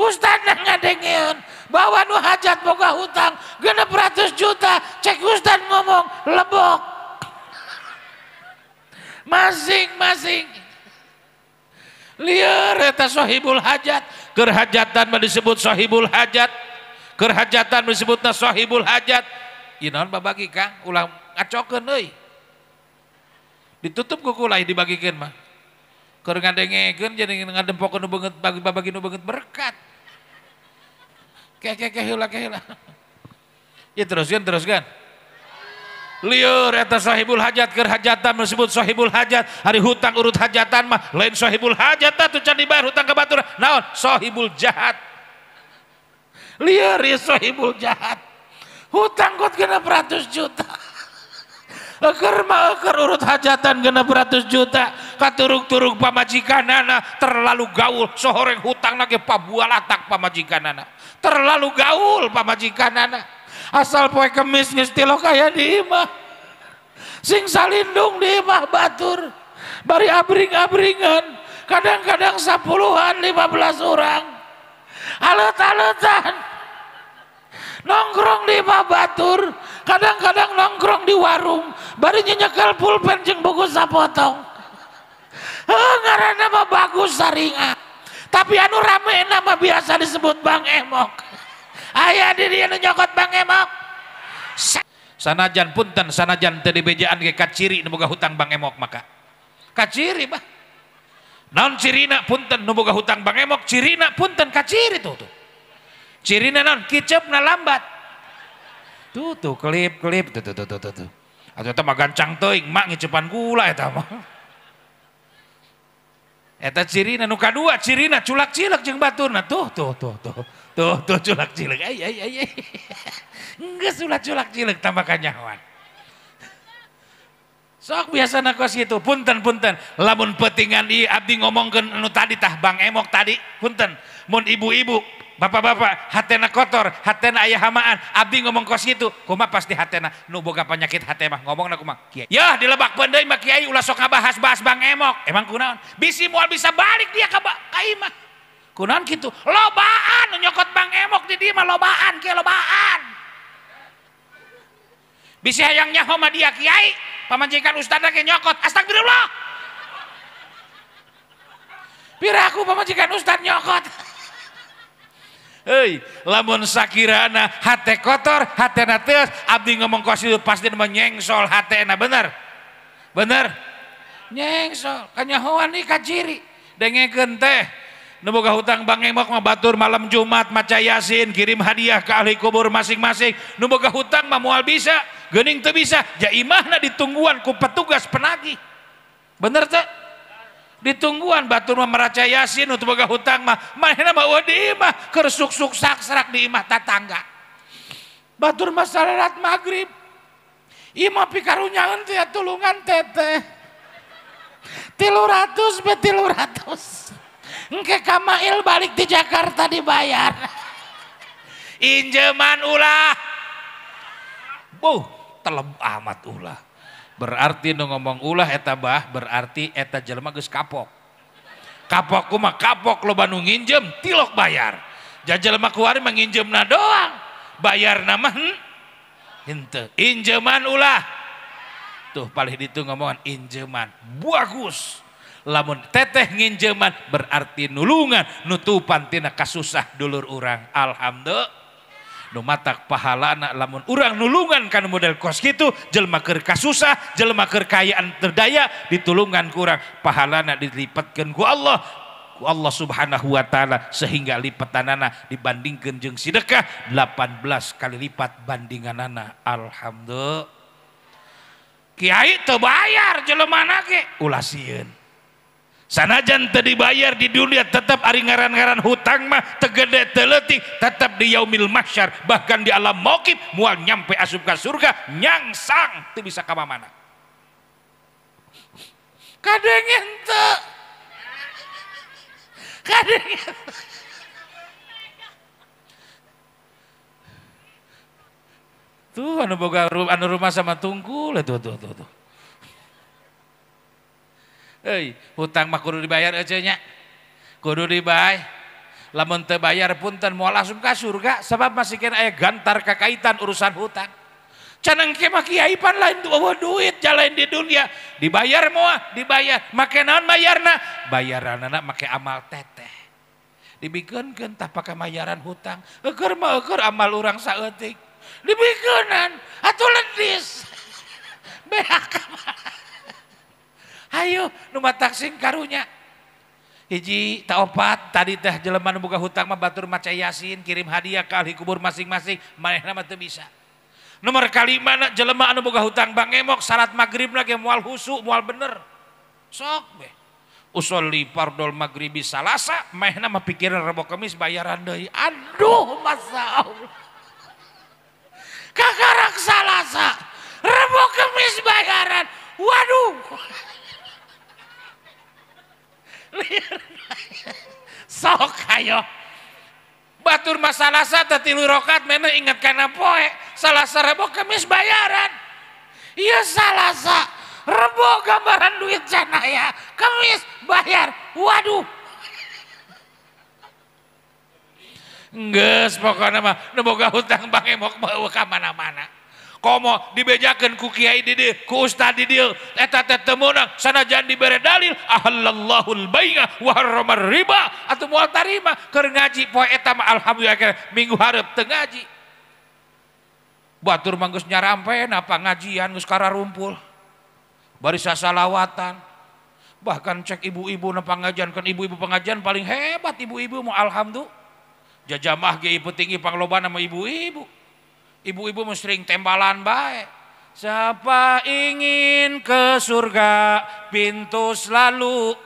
Ustad ngadengeun bahwa nu hajat boga hutang 600 juta, cek ustad ngomong lebok. Masing-masing. Lieur eta sahibul hajat, keur hajatan mah disebut sahibul hajat. Keur hajatan disebutna sahibul hajat. Ieu naon babagi Kang, ulah ngacokeun euy. Ditutup ku kulai dibagikeun mah. Keur ngadengekeun jadi ngadempokeun nu beungeut bagi babagi nu beungeut berkat. Ke heula ke heula. Ya teruskeun. Lieur eta sahibul hajat keur hajatan disebut sahibul hajat, hari hutang urut hajatan mah lain sahibul hajat atuh can dibayar hutang ka batur. Naon? Sahibul jahat. Lieur ieu sahibul jahat. Hutang kot 600 juta. Eker mah eker urut hajatan 600 juta, katurug-turug pamajikanana terlalu gaul, sohoreng hutangna ge pabualatak pamajikanana. Terlalu gaul pamajikanana. Asal poe Kemis geus tilok aya di imah. Sing salindung di imah batur. Bari abring-abringan, kadang-kadang 10-an 15 orang. Alet-aletan. Nongkrong di imah batur, kadang-kadang nongkrong di warung, bari nyekel pulpen jeung buku sapotong. Heuh ngaranna mah bagus saringa. Tapi anu rame nama biasa disebut Bang Emok. Aya di dieu nu nyokot Bang Emok. Sanajan punten, sanajan teu dibejaan ge kaciri nu boga hutang Bang Emok maka. Kaciri bah. Naon cirina punten nu boga hutang Bang Emok cirina punten kaciri tuh tuh. Cirina naon kicepna lambat. Tuh tuh kelip-kelip tuh tuh tuh tuh tuh. Atuh eta mah gancang teuing mak ngicepan gula eta mah. Eta cirina nu kadua cirina culak-cilek jeung baturna tuh tuh tuh tuh. Tuh tuh culak-cilek ai ai ai. Geus ulah culak-cilek tambah kanyahoan. Sok biasana kos kitu punten-punten lamun peutingan ieu abdi ngomongkeun anu tadi tah Bang Emok tadi punten mun ibu-ibu bapak-bapak hatena kotor hatena aya hamaan abdi ngomong kos kitu kumaha pasti hatena nu boga penyakit hate mah ngomongna kumaha kiai yah dilebak deui mah kiai ulah sok ngabahas-bahas Bang Emok emang kunaon bisi moal bisa balik dia ka imah kunaon kitu lobaan nu nyokot Bang Emok di dieu mah lobaan kieu lobaan bisi hayang nyaho mah dia kiai pamajikan ustadz lagi nyokot astagfirullah piraku pamajikan ustadz nyokot. Hei lamun sakirana hate kotor hatena teus abdi ngomong kos itu pasti menyengsol hatena bener bener nyengsol kanyahoan nih kaciri dengekeun teh nu boga hutang Bang Emok mah batur malam Jumat maca Yasin kirim hadiah ke ahli kubur masing-masing nu boga hutang mah moal bisa geuning teu bisa ja imahna ditungguan ku petugas penagih bener teu ditungguan batur mah meraca Yasin nu boga hutang mah manehna mah eueuh di imah keur suk-suk sakserak di imah tatangga batur mah salat magrib imah pikarunyaeun teh tulungan teteh 300 be 300 engke kamail balik di Jakarta dibayar injeman ulah buh telem amat ulah berarti nu ngomong ulah eta bah berarti eta jelema geus kapok kapok kumaha kapok loba nu nginjem tilok bayar jajelema kuari mah nginjemna doang bayarna mah henteu injeman ulah tuh palih ditu ngomongan injeman bagus lamun teteh nginjeman berarti nulungan nutupan tina kasusah dulur urang alhamdulillah nu matak pahalana lamun urang nulungan kana model kos kitu jelema keur kasusah jelema keur kaayaan terdaya ditulungan ku urang pahalana dilipatkeun ku Allah Subhanahu wa taala sehingga lipatanana dibandingkeun jeung sedekah 18 kali lipat bandinganana alhamdulillah kiai teu bayar jelemana ge ulah sieun sanajan teu dibayar di dunia tetap ari ngaran-ngaran hutang mah teu gede teu leutik tetap di yaumil mahsyar bahkan di alam mauqif moal nyampe asup ka surga nyangsang teu bisa ka mana kadenge teu kadenge tuh anu boga anu rumah sama tungkul tuh tuh tuh tuh. Hei, hutang mah kudu dibayar aja nya. Kudu dibayar. Lamun teu bayar punten moal asup ka surga sebab masih kena aya gantar kakaitan urusan hutang. Can engke mah kiai pan lain eueuh duit jalain di dunia. Dibayar moal, dibayar. Make naon bayarna? Bayaranana make amal teteh. Dibikeunkeun tah pake mayaran hutang. Eueur mah eueur amal urang saeutik. Dibikeunan atuh ledis. Beak. Ayo nu matak sing karunya hiji ta opat tadi teh jelema nu boga hutang mah batur maca Yasin kirim hadiah ka ahli kubur masing-masing manehna mah teu bisa. Nomor kalima jelema anu boga hutang Bang Emok salat magribna ge moal husu moal bener. Sok beh. Usolli fardol magribi Salasa manehna mah pikiran Rebo Kemis bayaran deui. Aduh masa Allah. Kakarak Salasa Rebo Kemis bayaran. Waduh. Sok ayo batur masalah sata 3 rakaat mena ingat kana poe Salasa Rebo Kemis bayaran iya Salasa Rebo gambaran duit canaya Kemis bayar waduh geus pokona mah nu boga hutang Bang Emok mah eueuh ka mana-mana komo dibejakeun ku kiai di dieu ku ustad di dieu eta teh teu meunang sanajan dibere dalil ahallallahul bai'a wa harramar riba atuh moal tarima keur ngaji poe eta mah alhamdulillah minggu hareup teu ngaji batur mah geus nyarampe na pangajian geus kararumpul bari sasalawatan Bahkan cek ibu-ibu na pengajian kan ibu-ibu pengajian paling hebat ibu-ibu mau alhamdulillah. Jajamah ge ibu tinggi panglobana sama ibu-ibu. Ibu-ibu mah sering tembalan bae. Siapa ingin ke surga pintu selalu.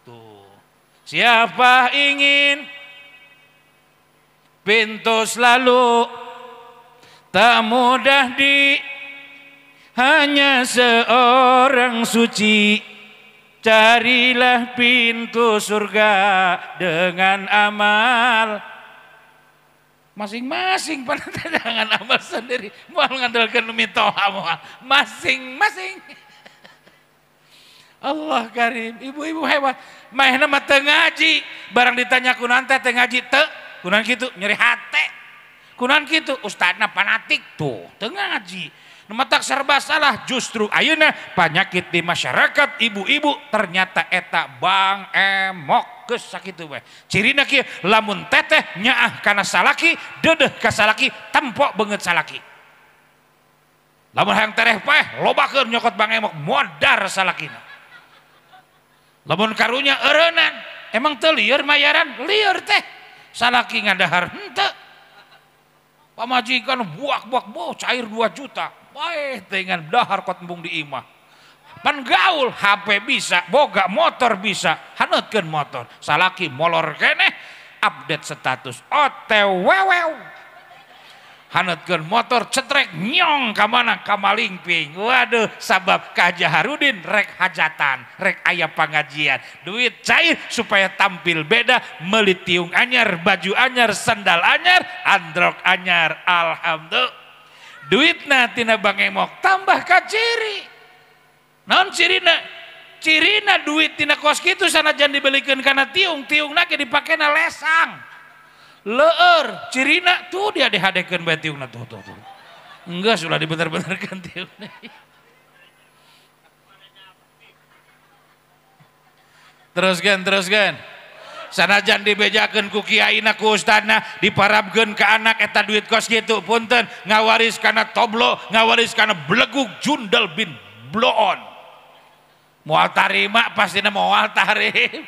Tuh. Siapa ingin pintu selalu tak mudah di hanya seorang suci. Carilah pintu surga dengan amal masing-masing, jangan amal sendiri, mau ngandalkan mitoha moal masing-masing. Allah karim, ibu-ibu hebat. Maehna mah teu ngaji, barang ditanya kunaon teh teu ngaji teu, kunaon kitu nyeri hate. Kunaon kitu ustadna fanatik tuh, teu ngaji. Nu matak serba salah justru ayeuna penyakit di masyarakat ibu-ibu ternyata eta bang emok geus sakitu bae. Cirina kieu lamun teteh nyaah kana salaki, deudeuh ka salaki, tempok beungeut salaki. Lamun hayang tereh paeh lobakeun nyokot bang emok modar salakina. Lamun karunya eureunnan, emang teu lieur mayaran? Lieur teh. Salaki ngadahar henteu. Pamajikan buak-buak boh cair 2 juta. Bae dengan dahar kot embung di imah. Pan gaul HP bisa, boga motor bisa, haneutkeun motor. Salaki molor keneh update status OTW. Haneutkeun motor cetrek nyong ka mana ka Malingping. Waduh, sabab ka Jaharudin rek hajatan, rek aya pangajian. Duit cair supaya tampil beda, meuli tiung anyar, baju anyar, sandal anyar, androk anyar. Alhamdulillah. Duitna tina bang emok tambah ka ciri. Naon cirina? Cirina duit tina kos kitu sanajan dibelikeun kana tiung, tiungna ge dipakena lesang. Leur, cirina tuh dia dihadekeun bae tiungna tuh tuh tuh. Enggak sudah dibener-benerkeun tiungna. Teruskeun, teruskeun. Sanajan dibejakeun ku kiaina ku ustadna diparabkeun ka anak eta duit kos kitu punten ngawaris kana toblo ngawaris kana belegug jundel bin bloon. Moal tarima pastina moal tarim.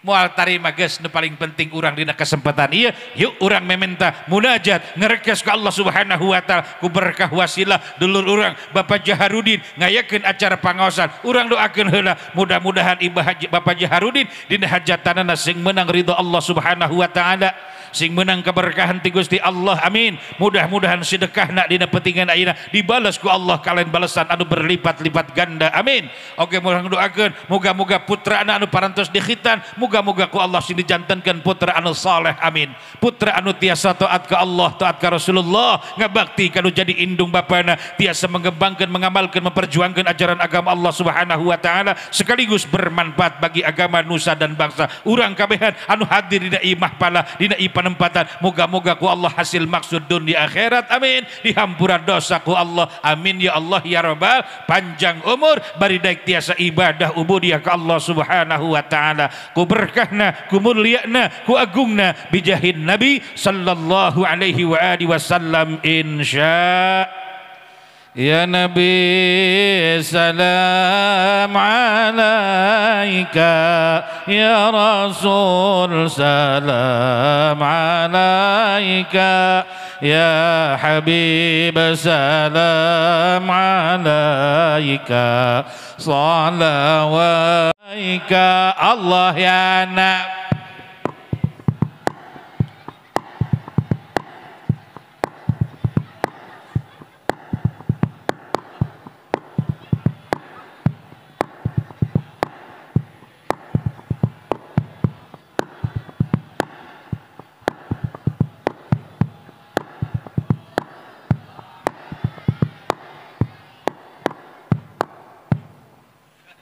Moal tarima geus nu paling penting urang dina kesempatan ieu yuk urang mementa munajat ngerekes ka Allah Subhanahu wa taala ku berkah wasilah dulur urang Bapak Jaharudin ngayakeun acara pangaosan urang doakeun heula mudah-mudahan Bapak Jaharudin dina hajatanana sing menang ridho Allah Subhanahu wa taala sing menang keberkahan ti Gusti Allah amin. Mudah-mudahan sedekahna dina pentingan ayeuna dibalas ku Allah kalian balasan anu berlipat-lipat ganda amin. Oke urang doakeun moga-moga putrana anu parantos dikhitan moga-moga ku Allah sing dijantenkeun putra anu saleh amin. Putra anu tiasa taat ka Allah taat ka Rasulullah ngabakti kanu jadi indung bapana tiasa mengembangkan mengamalkan memperjuangkan ajaran agama Allah Subhanahu wa taala sekaligus bermanfaat bagi agama nusa dan bangsa. Urang kabehan anu hadir dina imah pala dina penempatan moga-moga ku Allah hasil maksud dunia akhirat amin dihampura dosa ku Allah amin ya Allah ya rabbal panjang umur bari daek tiasa ibadah ubudiyah ka Allah Subhanahu wa taala ku berkahna ku mulyana ku agungna bijahin nabi sallallahu alaihi wa alihi wasallam insya ya Nabi salam alaika ya Rasul salam alaika ya Habib salam alaika salawaika Allah ya Nabi.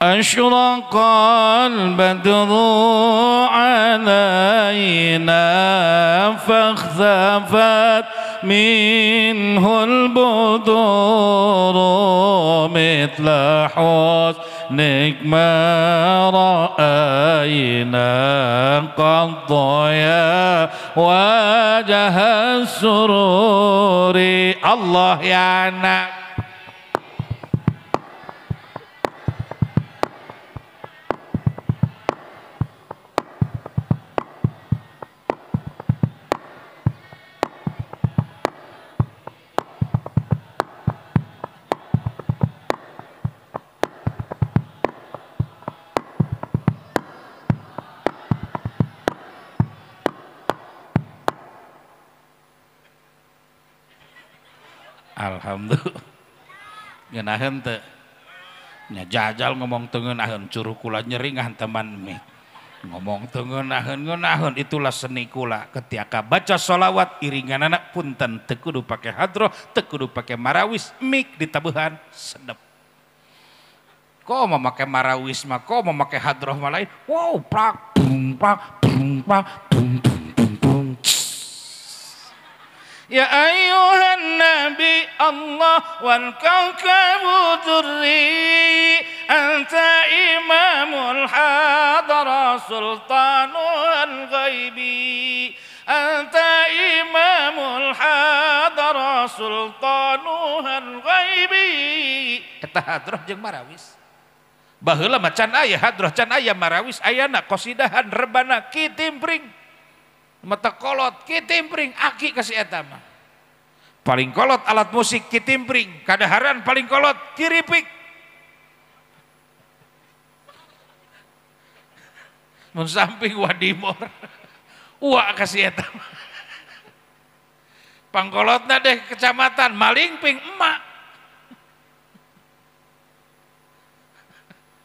أشرق البدر علينا فاختفت منه البدور مثل حسنك ما رأينا قد يا وجه السرور الله يا نبي. Alhamdulillah. Ngeunaheun teu? Nya jajal ngomong teu ngeunaheun curuh kula nyeri ngahanteman mie. Ngomong teu ngeunaheun ngeunaheun itulah seni kula. Ketika baca sholawat iringanana punten teu kudu pake hadroh, teu kudu pake marawis, mik ditabuhan sedep. Kok mau make marawis mah, kok mau make hadroh mah lain. Wow, prak bung prak bung prak bung bung bung bung. Ya ayyuhan nabi Allah wal kawkabu durri anta imamul hadara sultanul ghaibi anta imamul hadara sultanul ghaibi. Eta hadroh jeung marawis. Baheula mah can aya hadroh, can aya marawis, ayana qasidahan rebana kitimpring. Mata kolot kitimpring aki kasih eta mah. Paling kolot alat musik kitimpring, kadaharan paling kolot kiripik. Mun samping wadimor. Uak kasih eta mah. Pangkolotna deh kecamatan Malingping emak.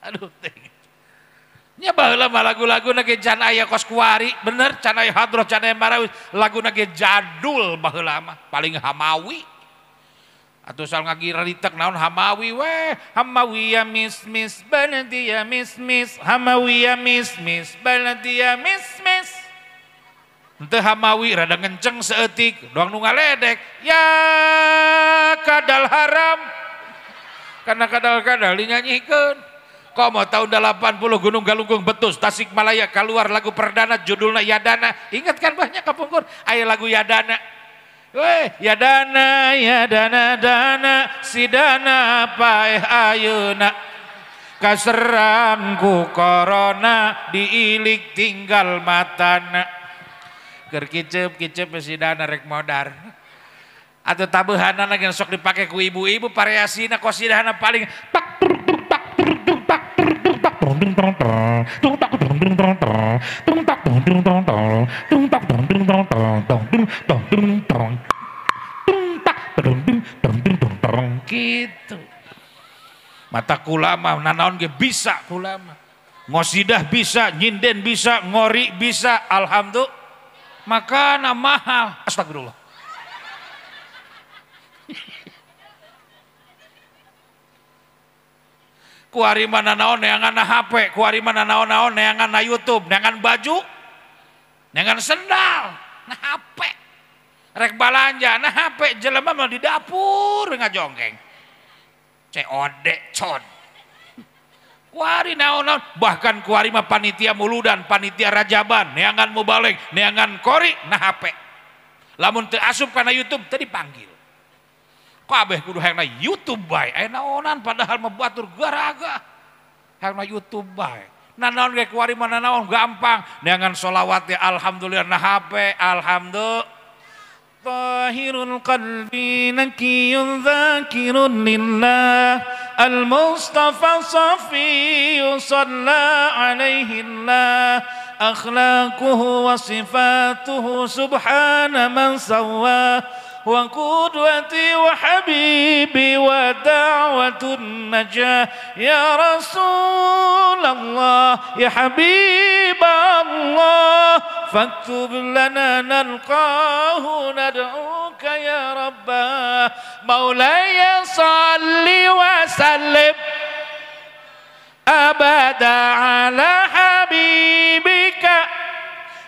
Aduh teh. Nya baheula mah lagu-laguna ge can aya kos kuari, bener can aya hadroh, can aya marawis, laguna ge jadul baheula mah, paling hamawi. Atuh sal ngagiraritek naon hamawi weh, hamawi ya mis mis baladi ya mis mis, hamawi ya mis mis baladi ya mis mis. Henteu hamawi rada ngenceng seeutik, doang nu ngaledek, ya kadal haram. Karena kadal-kadal dinyanyikeun. Komo tahun 80 Gunung Galunggung Betus Tasikmalaya keluar lagu perdana judulnya Yadana. Ingat kan banyak kapungkur aya lagu Yadana. Weh, Yadana Yadana dana sidana paeh ayeuna kaserang ku corona diilik tinggal matana. Keur kicep-kicep sidana rek modar. Atau tabuhanana ge sok dipake ku ibu-ibu variasina qosidahna paling tak gitu. Mata kulama nanaon ge bisa kulama. Ngosidah bisa, nyinden bisa, ngori bisa, alhamdulillah. Makana mahal. Astagfirullah. Kuari mana naon neangan HP, kuari mana naon-naon neangan na YouTube, neangan baju, neangan sendal, na HP. Rek balanja, na HP jelema mah di dapur ngajongkeng. COD con. Kuari naon-naon, bahkan kuari mah panitia muludan, panitia rajaban, neangan mubalig, neangan kori, na HP. Lamun teu asup kana YouTube teu dipanggil. Kabeh kudu hayang na YouTube bae, aya naonan padahal mah batur garaga. Hayang na YouTube bae. Nanaon ge kuari mah nanaon gampang, neangan sholawat ya alhamdulillah na HP, alhamdulillah. Tahirul qalbi nakiyun dzakirun lillah al-mustafa safiyyu shalla alaihi Allah akhlaquhu wa sifatuhu subhana man sawwa wa qudwati wa habibi wa da'watun najah ya Rasulullah ya Habib Allah faktub lana nalqahu nad'uka ya Rabbah maulaya salli wa sallim abada ala habibika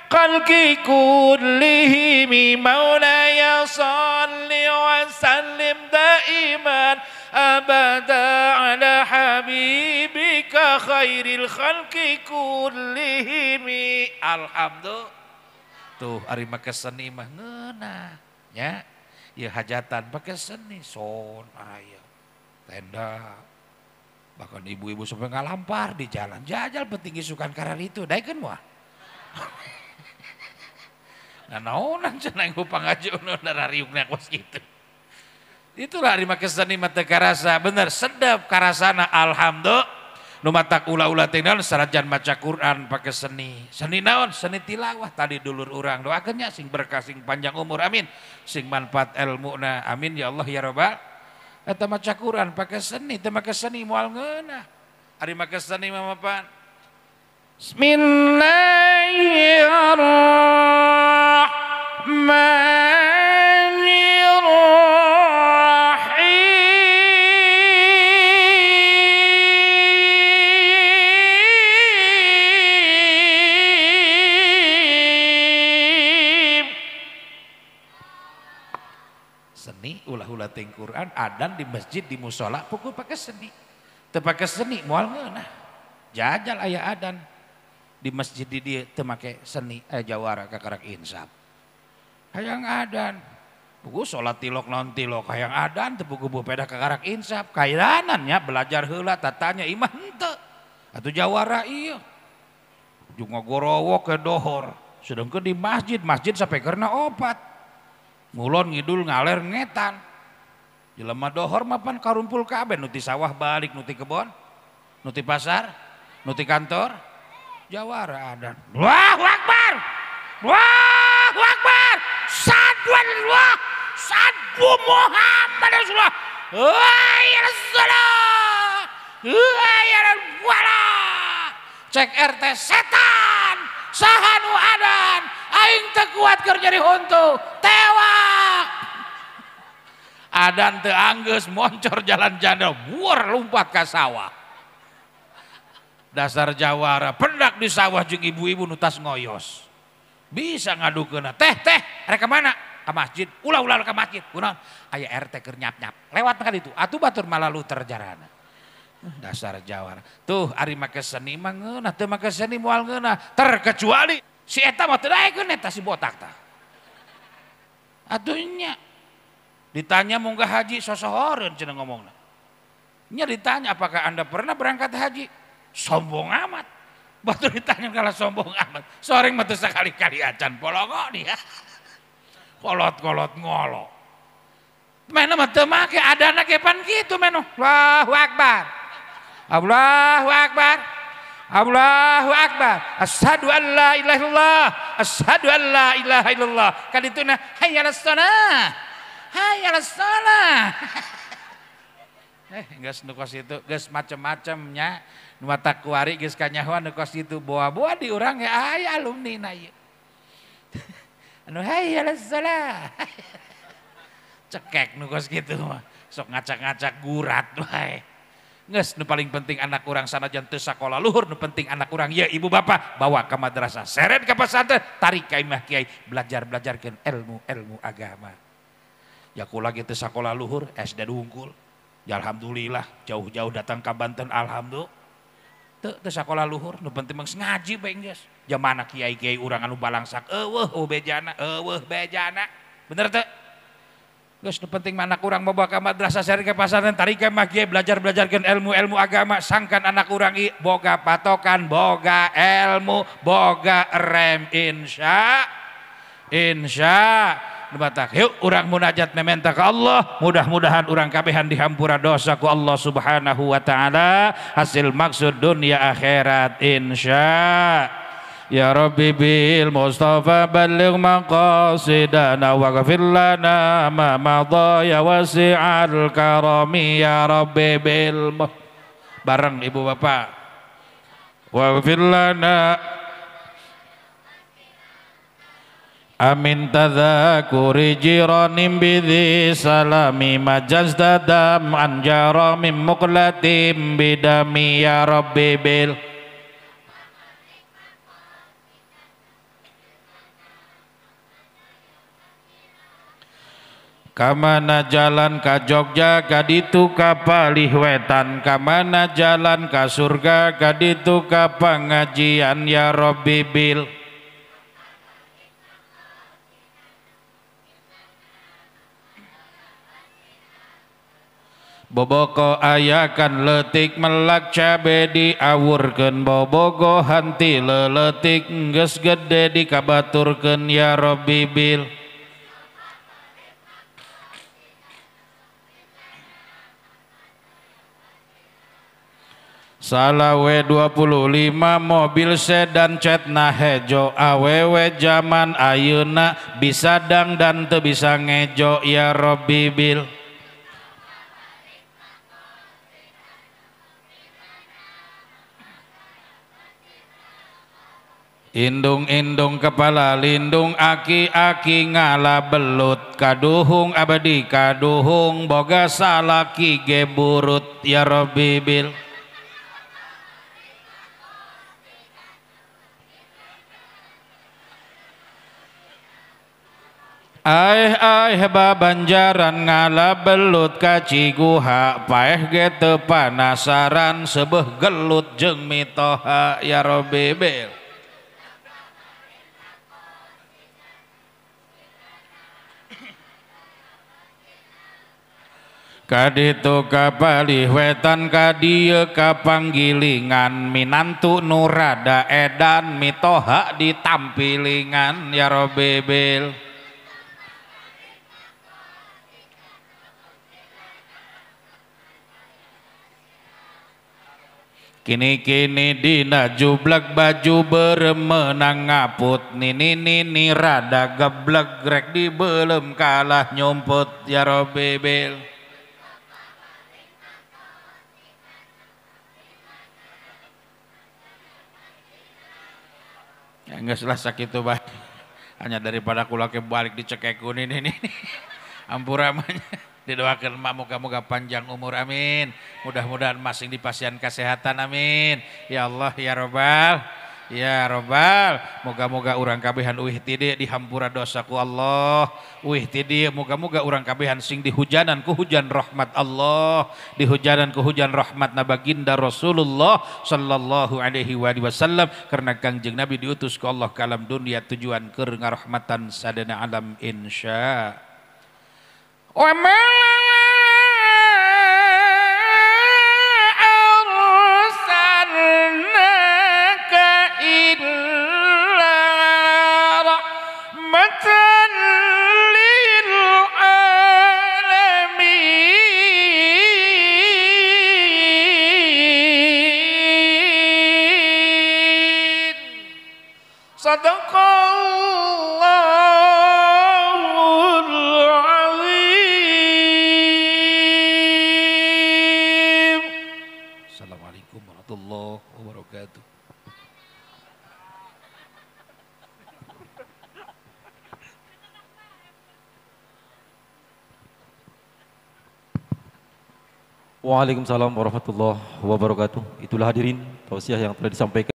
khalqi kullihim maulaya salli wa sallim daiman abada ala habibika khairil khalqi kullihim. Alhamdulillah. Tuh ari make seni mah ngeunah nya. Ieu hajatan pake seni son aya tenda. Bahkan ibu-ibu sampai ngalampar di jalan. Jajal petinggi sukan karar itu daekeun moal. Nah naonan cenah ku pangajeuna rariukna kos kitu. Itulah ari make seni mah teu karasa, bener sedep karasana alhamdulillah. Nu matak ulah-ulah teh naon sanajan maca Quran pake seni. Seni naon? Seni tilawah tadi dulur urang. Doakeun nya sing berkah sing panjang umur amin. Sing manfaat elmuna amin ya Allah ya Rabbal. Eta maca Quran pake seni, teu make seni moal ngeunah. Ari make seni mah mapan. Bismillahirrahmanirrahim. Seni ulah-ulah ting Quran adan di masjid di musola pukul pakai seni. Teu pake seni moal ngeunah. Jajal aya adan di masjid di dieu teu make seni aya jawara kakarak insaf. Hayang adan pugu salat tilok naon tilok hayang adan teu pugu beda kakarak insaf. Kairanan nya belajar heula tatanya imah henteu. Atuh jawara ieu. Jeung ngagorowok ke dohor. Sedengkeun di masjid, masjid sampai karena opat. Ngulon ngidul ngaler ngetan. Jelema dohor mapan karumpul kabeh nu ti sawah balik nu ti kebon, nu ti pasar, nu ti kantor. Jawara adan. Allahu Akbar. Allahu Akbar. Sadu Allah. Sadu Muhammad Rasulullah. Hayya 'alas-shalah. Hayya 'alal falah. Cek RT setan. Saha nu adan. Aing teu kuat keur nyeri huntu. Tewak. Adan teu anggeus moncor jalan janda buar lompat ka sawah. Dasar jawara pendak di sawah jeung ibu-ibu nu tas ngoyos. Bisa ngadukeunna teh teh rek ka mana? Ka masjid. Ulah-ulah ka masjid. Kunaon? Aya RT keur nyap-nyap. Lewat ka ditu. Atuh batur malalu terjarana. Dasar jawara. Tuh ari make seni mah ngeunah teu make seni moal ngeunah. Terkecuali si eta mah teu daekeun eta si botak tah. Atuh nya ditanya munggah haji sosohoreun cenah ngomongna. Nya ditanya apakah Anda pernah berangkat haji? Sombong amat. Batur ditanya kalau sombong amat. Soreng mah teu sakali-kali acan polongo dia. Kolot-kolot ngolo. Mena mah teu make adana ge pan kitu meno. Allahu Akbar. Allahu Akbar. Allahu Akbar. Asyhadu an la ilaha illallah. Asyhadu an la ilaha illallah. Kadituna hayya 'alas shalah. Hayya 'alas shalah. Geus nu kos itu geus macem-macemnya nu matak kuari geus kanyahoan nu kos itu boa-boa di urang ya aya alumni na ieu. Anu hayya 'alas shalah. Cekek nu kos kitu mah sok ngacak-ngacak gurat wae. Geus nu paling penting anak urang sanajan teu sakola luhur nu penting anak urang ye ibu bapak bawa ke madrasah, seret ka pesantren, tarik ka imah kiai belajar-belajarkeun ilmu-ilmu agama. Ya kula ge teu sakola luhur SD hungkul. Ya alhamdulillah jauh-jauh datang ke Banten alhamdulillah. Teu sakola luhur nu penting mah ngaji bae geus. Jamana kiai-kiai urang anu balangsak eueuh bejana eueuh bejana. Bener teu? Geus nu penting mah anak urang bawa ka madrasah seri ka pesantren tarik ka imah kiai belajar-belajarkeun ilmu-ilmu agama sangkan anak urang ieu boga patokan, boga ilmu, boga rem insya insya batak. Yuk urang munajat mementa ke Allah, mudah-mudahan urang kabehan dihampura dosa ku Allah Subhanahu wa taala, hasil maksud dunia akhirat insya. Ya Rabbi bil Mustafa balligh maqasidana waghfir lana ma madha ya wasi'al karami ya Rabbi bil bareng ibu bapak waghfir lana. Amin tadzakuri jiranim bidhi salami majazdadam anjara mim muqlatim bidami ya Rabbi bil kamana jalan ka Jogja kaditu ka Palih Wetan kamana jalan ka surga kaditu ka pengajian ya Rabbi bil boboko ayakan letik melak cabe diawurkeun bobogo hanti leletik geus gede dikabaturkeun ya Rabbi bil Salawe 25 mobil sedan cetna hejo awewe zaman ayeuna bisa dang dan teu bisa ngejo ya Robbi bil. Indung-indung kepala lindung aki-aki ngala belut kaduhung abadi kaduhung boga salaki ge burut ya Robbi bil. Aih aih babanjaran ngala belut ka Ciguha paeh ge teu panasaran sebeuh gelut jeung mitoha ya Robbi bil. Kaditu kapalih wetan kadieu kapanggilingan minantu nu rada edan mitoha ditampilingan ya Robbi bil. Kini-kini dina jublag baju beremenang ngaput nini nini rada geblek rek dibelem kalah nyumput ya Robbi bil. Ya geus lah sakitu bae. Hanya daripada kula ke balik dicekek ku nini nini. Ampura mah. Didoakan mak moga-moga panjang umur amin. Mudah-mudahan masing dipasihan kesehatan amin. Ya Allah ya Robbal ya Robbal. Moga-moga urang kabehan uih ti dieu dihampura dosa ku Allah. Uih ti dieu moga-moga urang kabehan sing dihujanan ku hujan rahmat Allah, dihujanan ku hujan rahmat baginda Rasulullah sallallahu alaihi wasallam karena Kangjeng Nabi diutus ku Allah ke alam dunia tujuan keur ngarahmatan sadana alam insya. Wa ma arsalnaka illa rahmatan lil alamin. Sadaqallahul azim. Assalamualaikum warahmatullahi wabarakatuh. Waalaikumsalam warahmatullahi wabarakatuh. Itulah hadirin tausiah yang telah disampaikan.